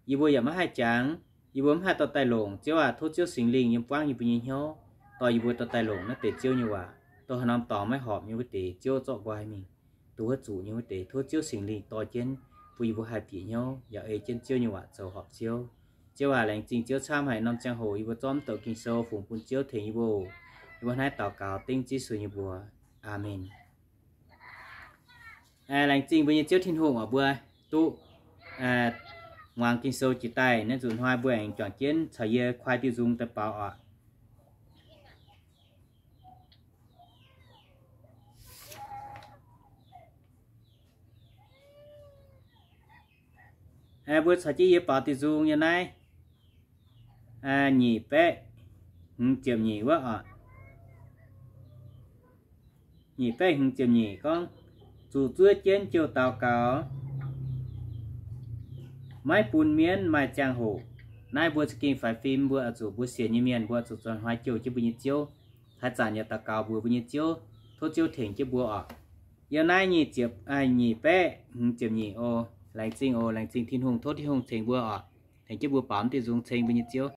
Yie mbuo yaac maiv haih jangx, yie mbuo mv haih dorh daaih longc. Ziouv aac, tov Ziouv Singx Lingh yiem buangv yie mbuo nyei hnyouv, dorh yie mbuo dorh daaih longc naaiv deix Ziouv nyei waac. Dongh haaix norm dorngx maiv horpc nyei wuov deix, Ziouv zorqv nqoi mingh, dongh wuov zuqc nyei wuov deix, tov Ziouv Singx Lingh dorh jienv bun yie mbuo haih bieqc hnyouv yaac ei jienv Ziouv nyei waac zoux horpc Ziouv. Ziouv aac, laengz zingh Ziouv camv haic norm ziangh hoc yie mbuo zorqv mv douc Ging-Sou fungx bun Ziouv tengx yie mbuo oc. Yie mbuo hnangv naaiv daux gaux dengv Yesu nyei mbuox. Aamen. Laengz zingh mbuo nyei Ziouv Tin-Hungh oc, mbuo duqv muangx Ging-Sou jiex daaih, naaiv nzunc hnoi mbuo aengx juangc jienv caux yie kuaai diuh nzung daaih baaux oc. Mbuo caux jienv yie baaux diuh nzung yiem naaiv nyic baeqv hmz ziepc nyeic wuov oc. Nyic baeqv hmz ziepc nyeic gorngv, zuqc zuov jienv jouh daux gaux, maiv bun mienv maaih ziangh hoc. Naaiv mbuo za'gengh faix fim, mbuo oix zuqc, mbuo sienx nyei mienh mbuo oix zuqc zoux hnoi jouh jienv mbuo nyei Ziouv. Haaix zanc yaac daux gaux mbuox mbuo nyei Ziouv, tov Ziouv tengx jienv mbuo oc. Yiem naaiv nyic ziepc, nyic baeqv hmz ziepc nyeic oc. Laengz zingh oc, laengz zingh Tin-Hungh, tov Tin-Hungh tengx mbuo oc, tengx jienv mbuo baaux diuh nzung ceng mbuo nyei Ziouv.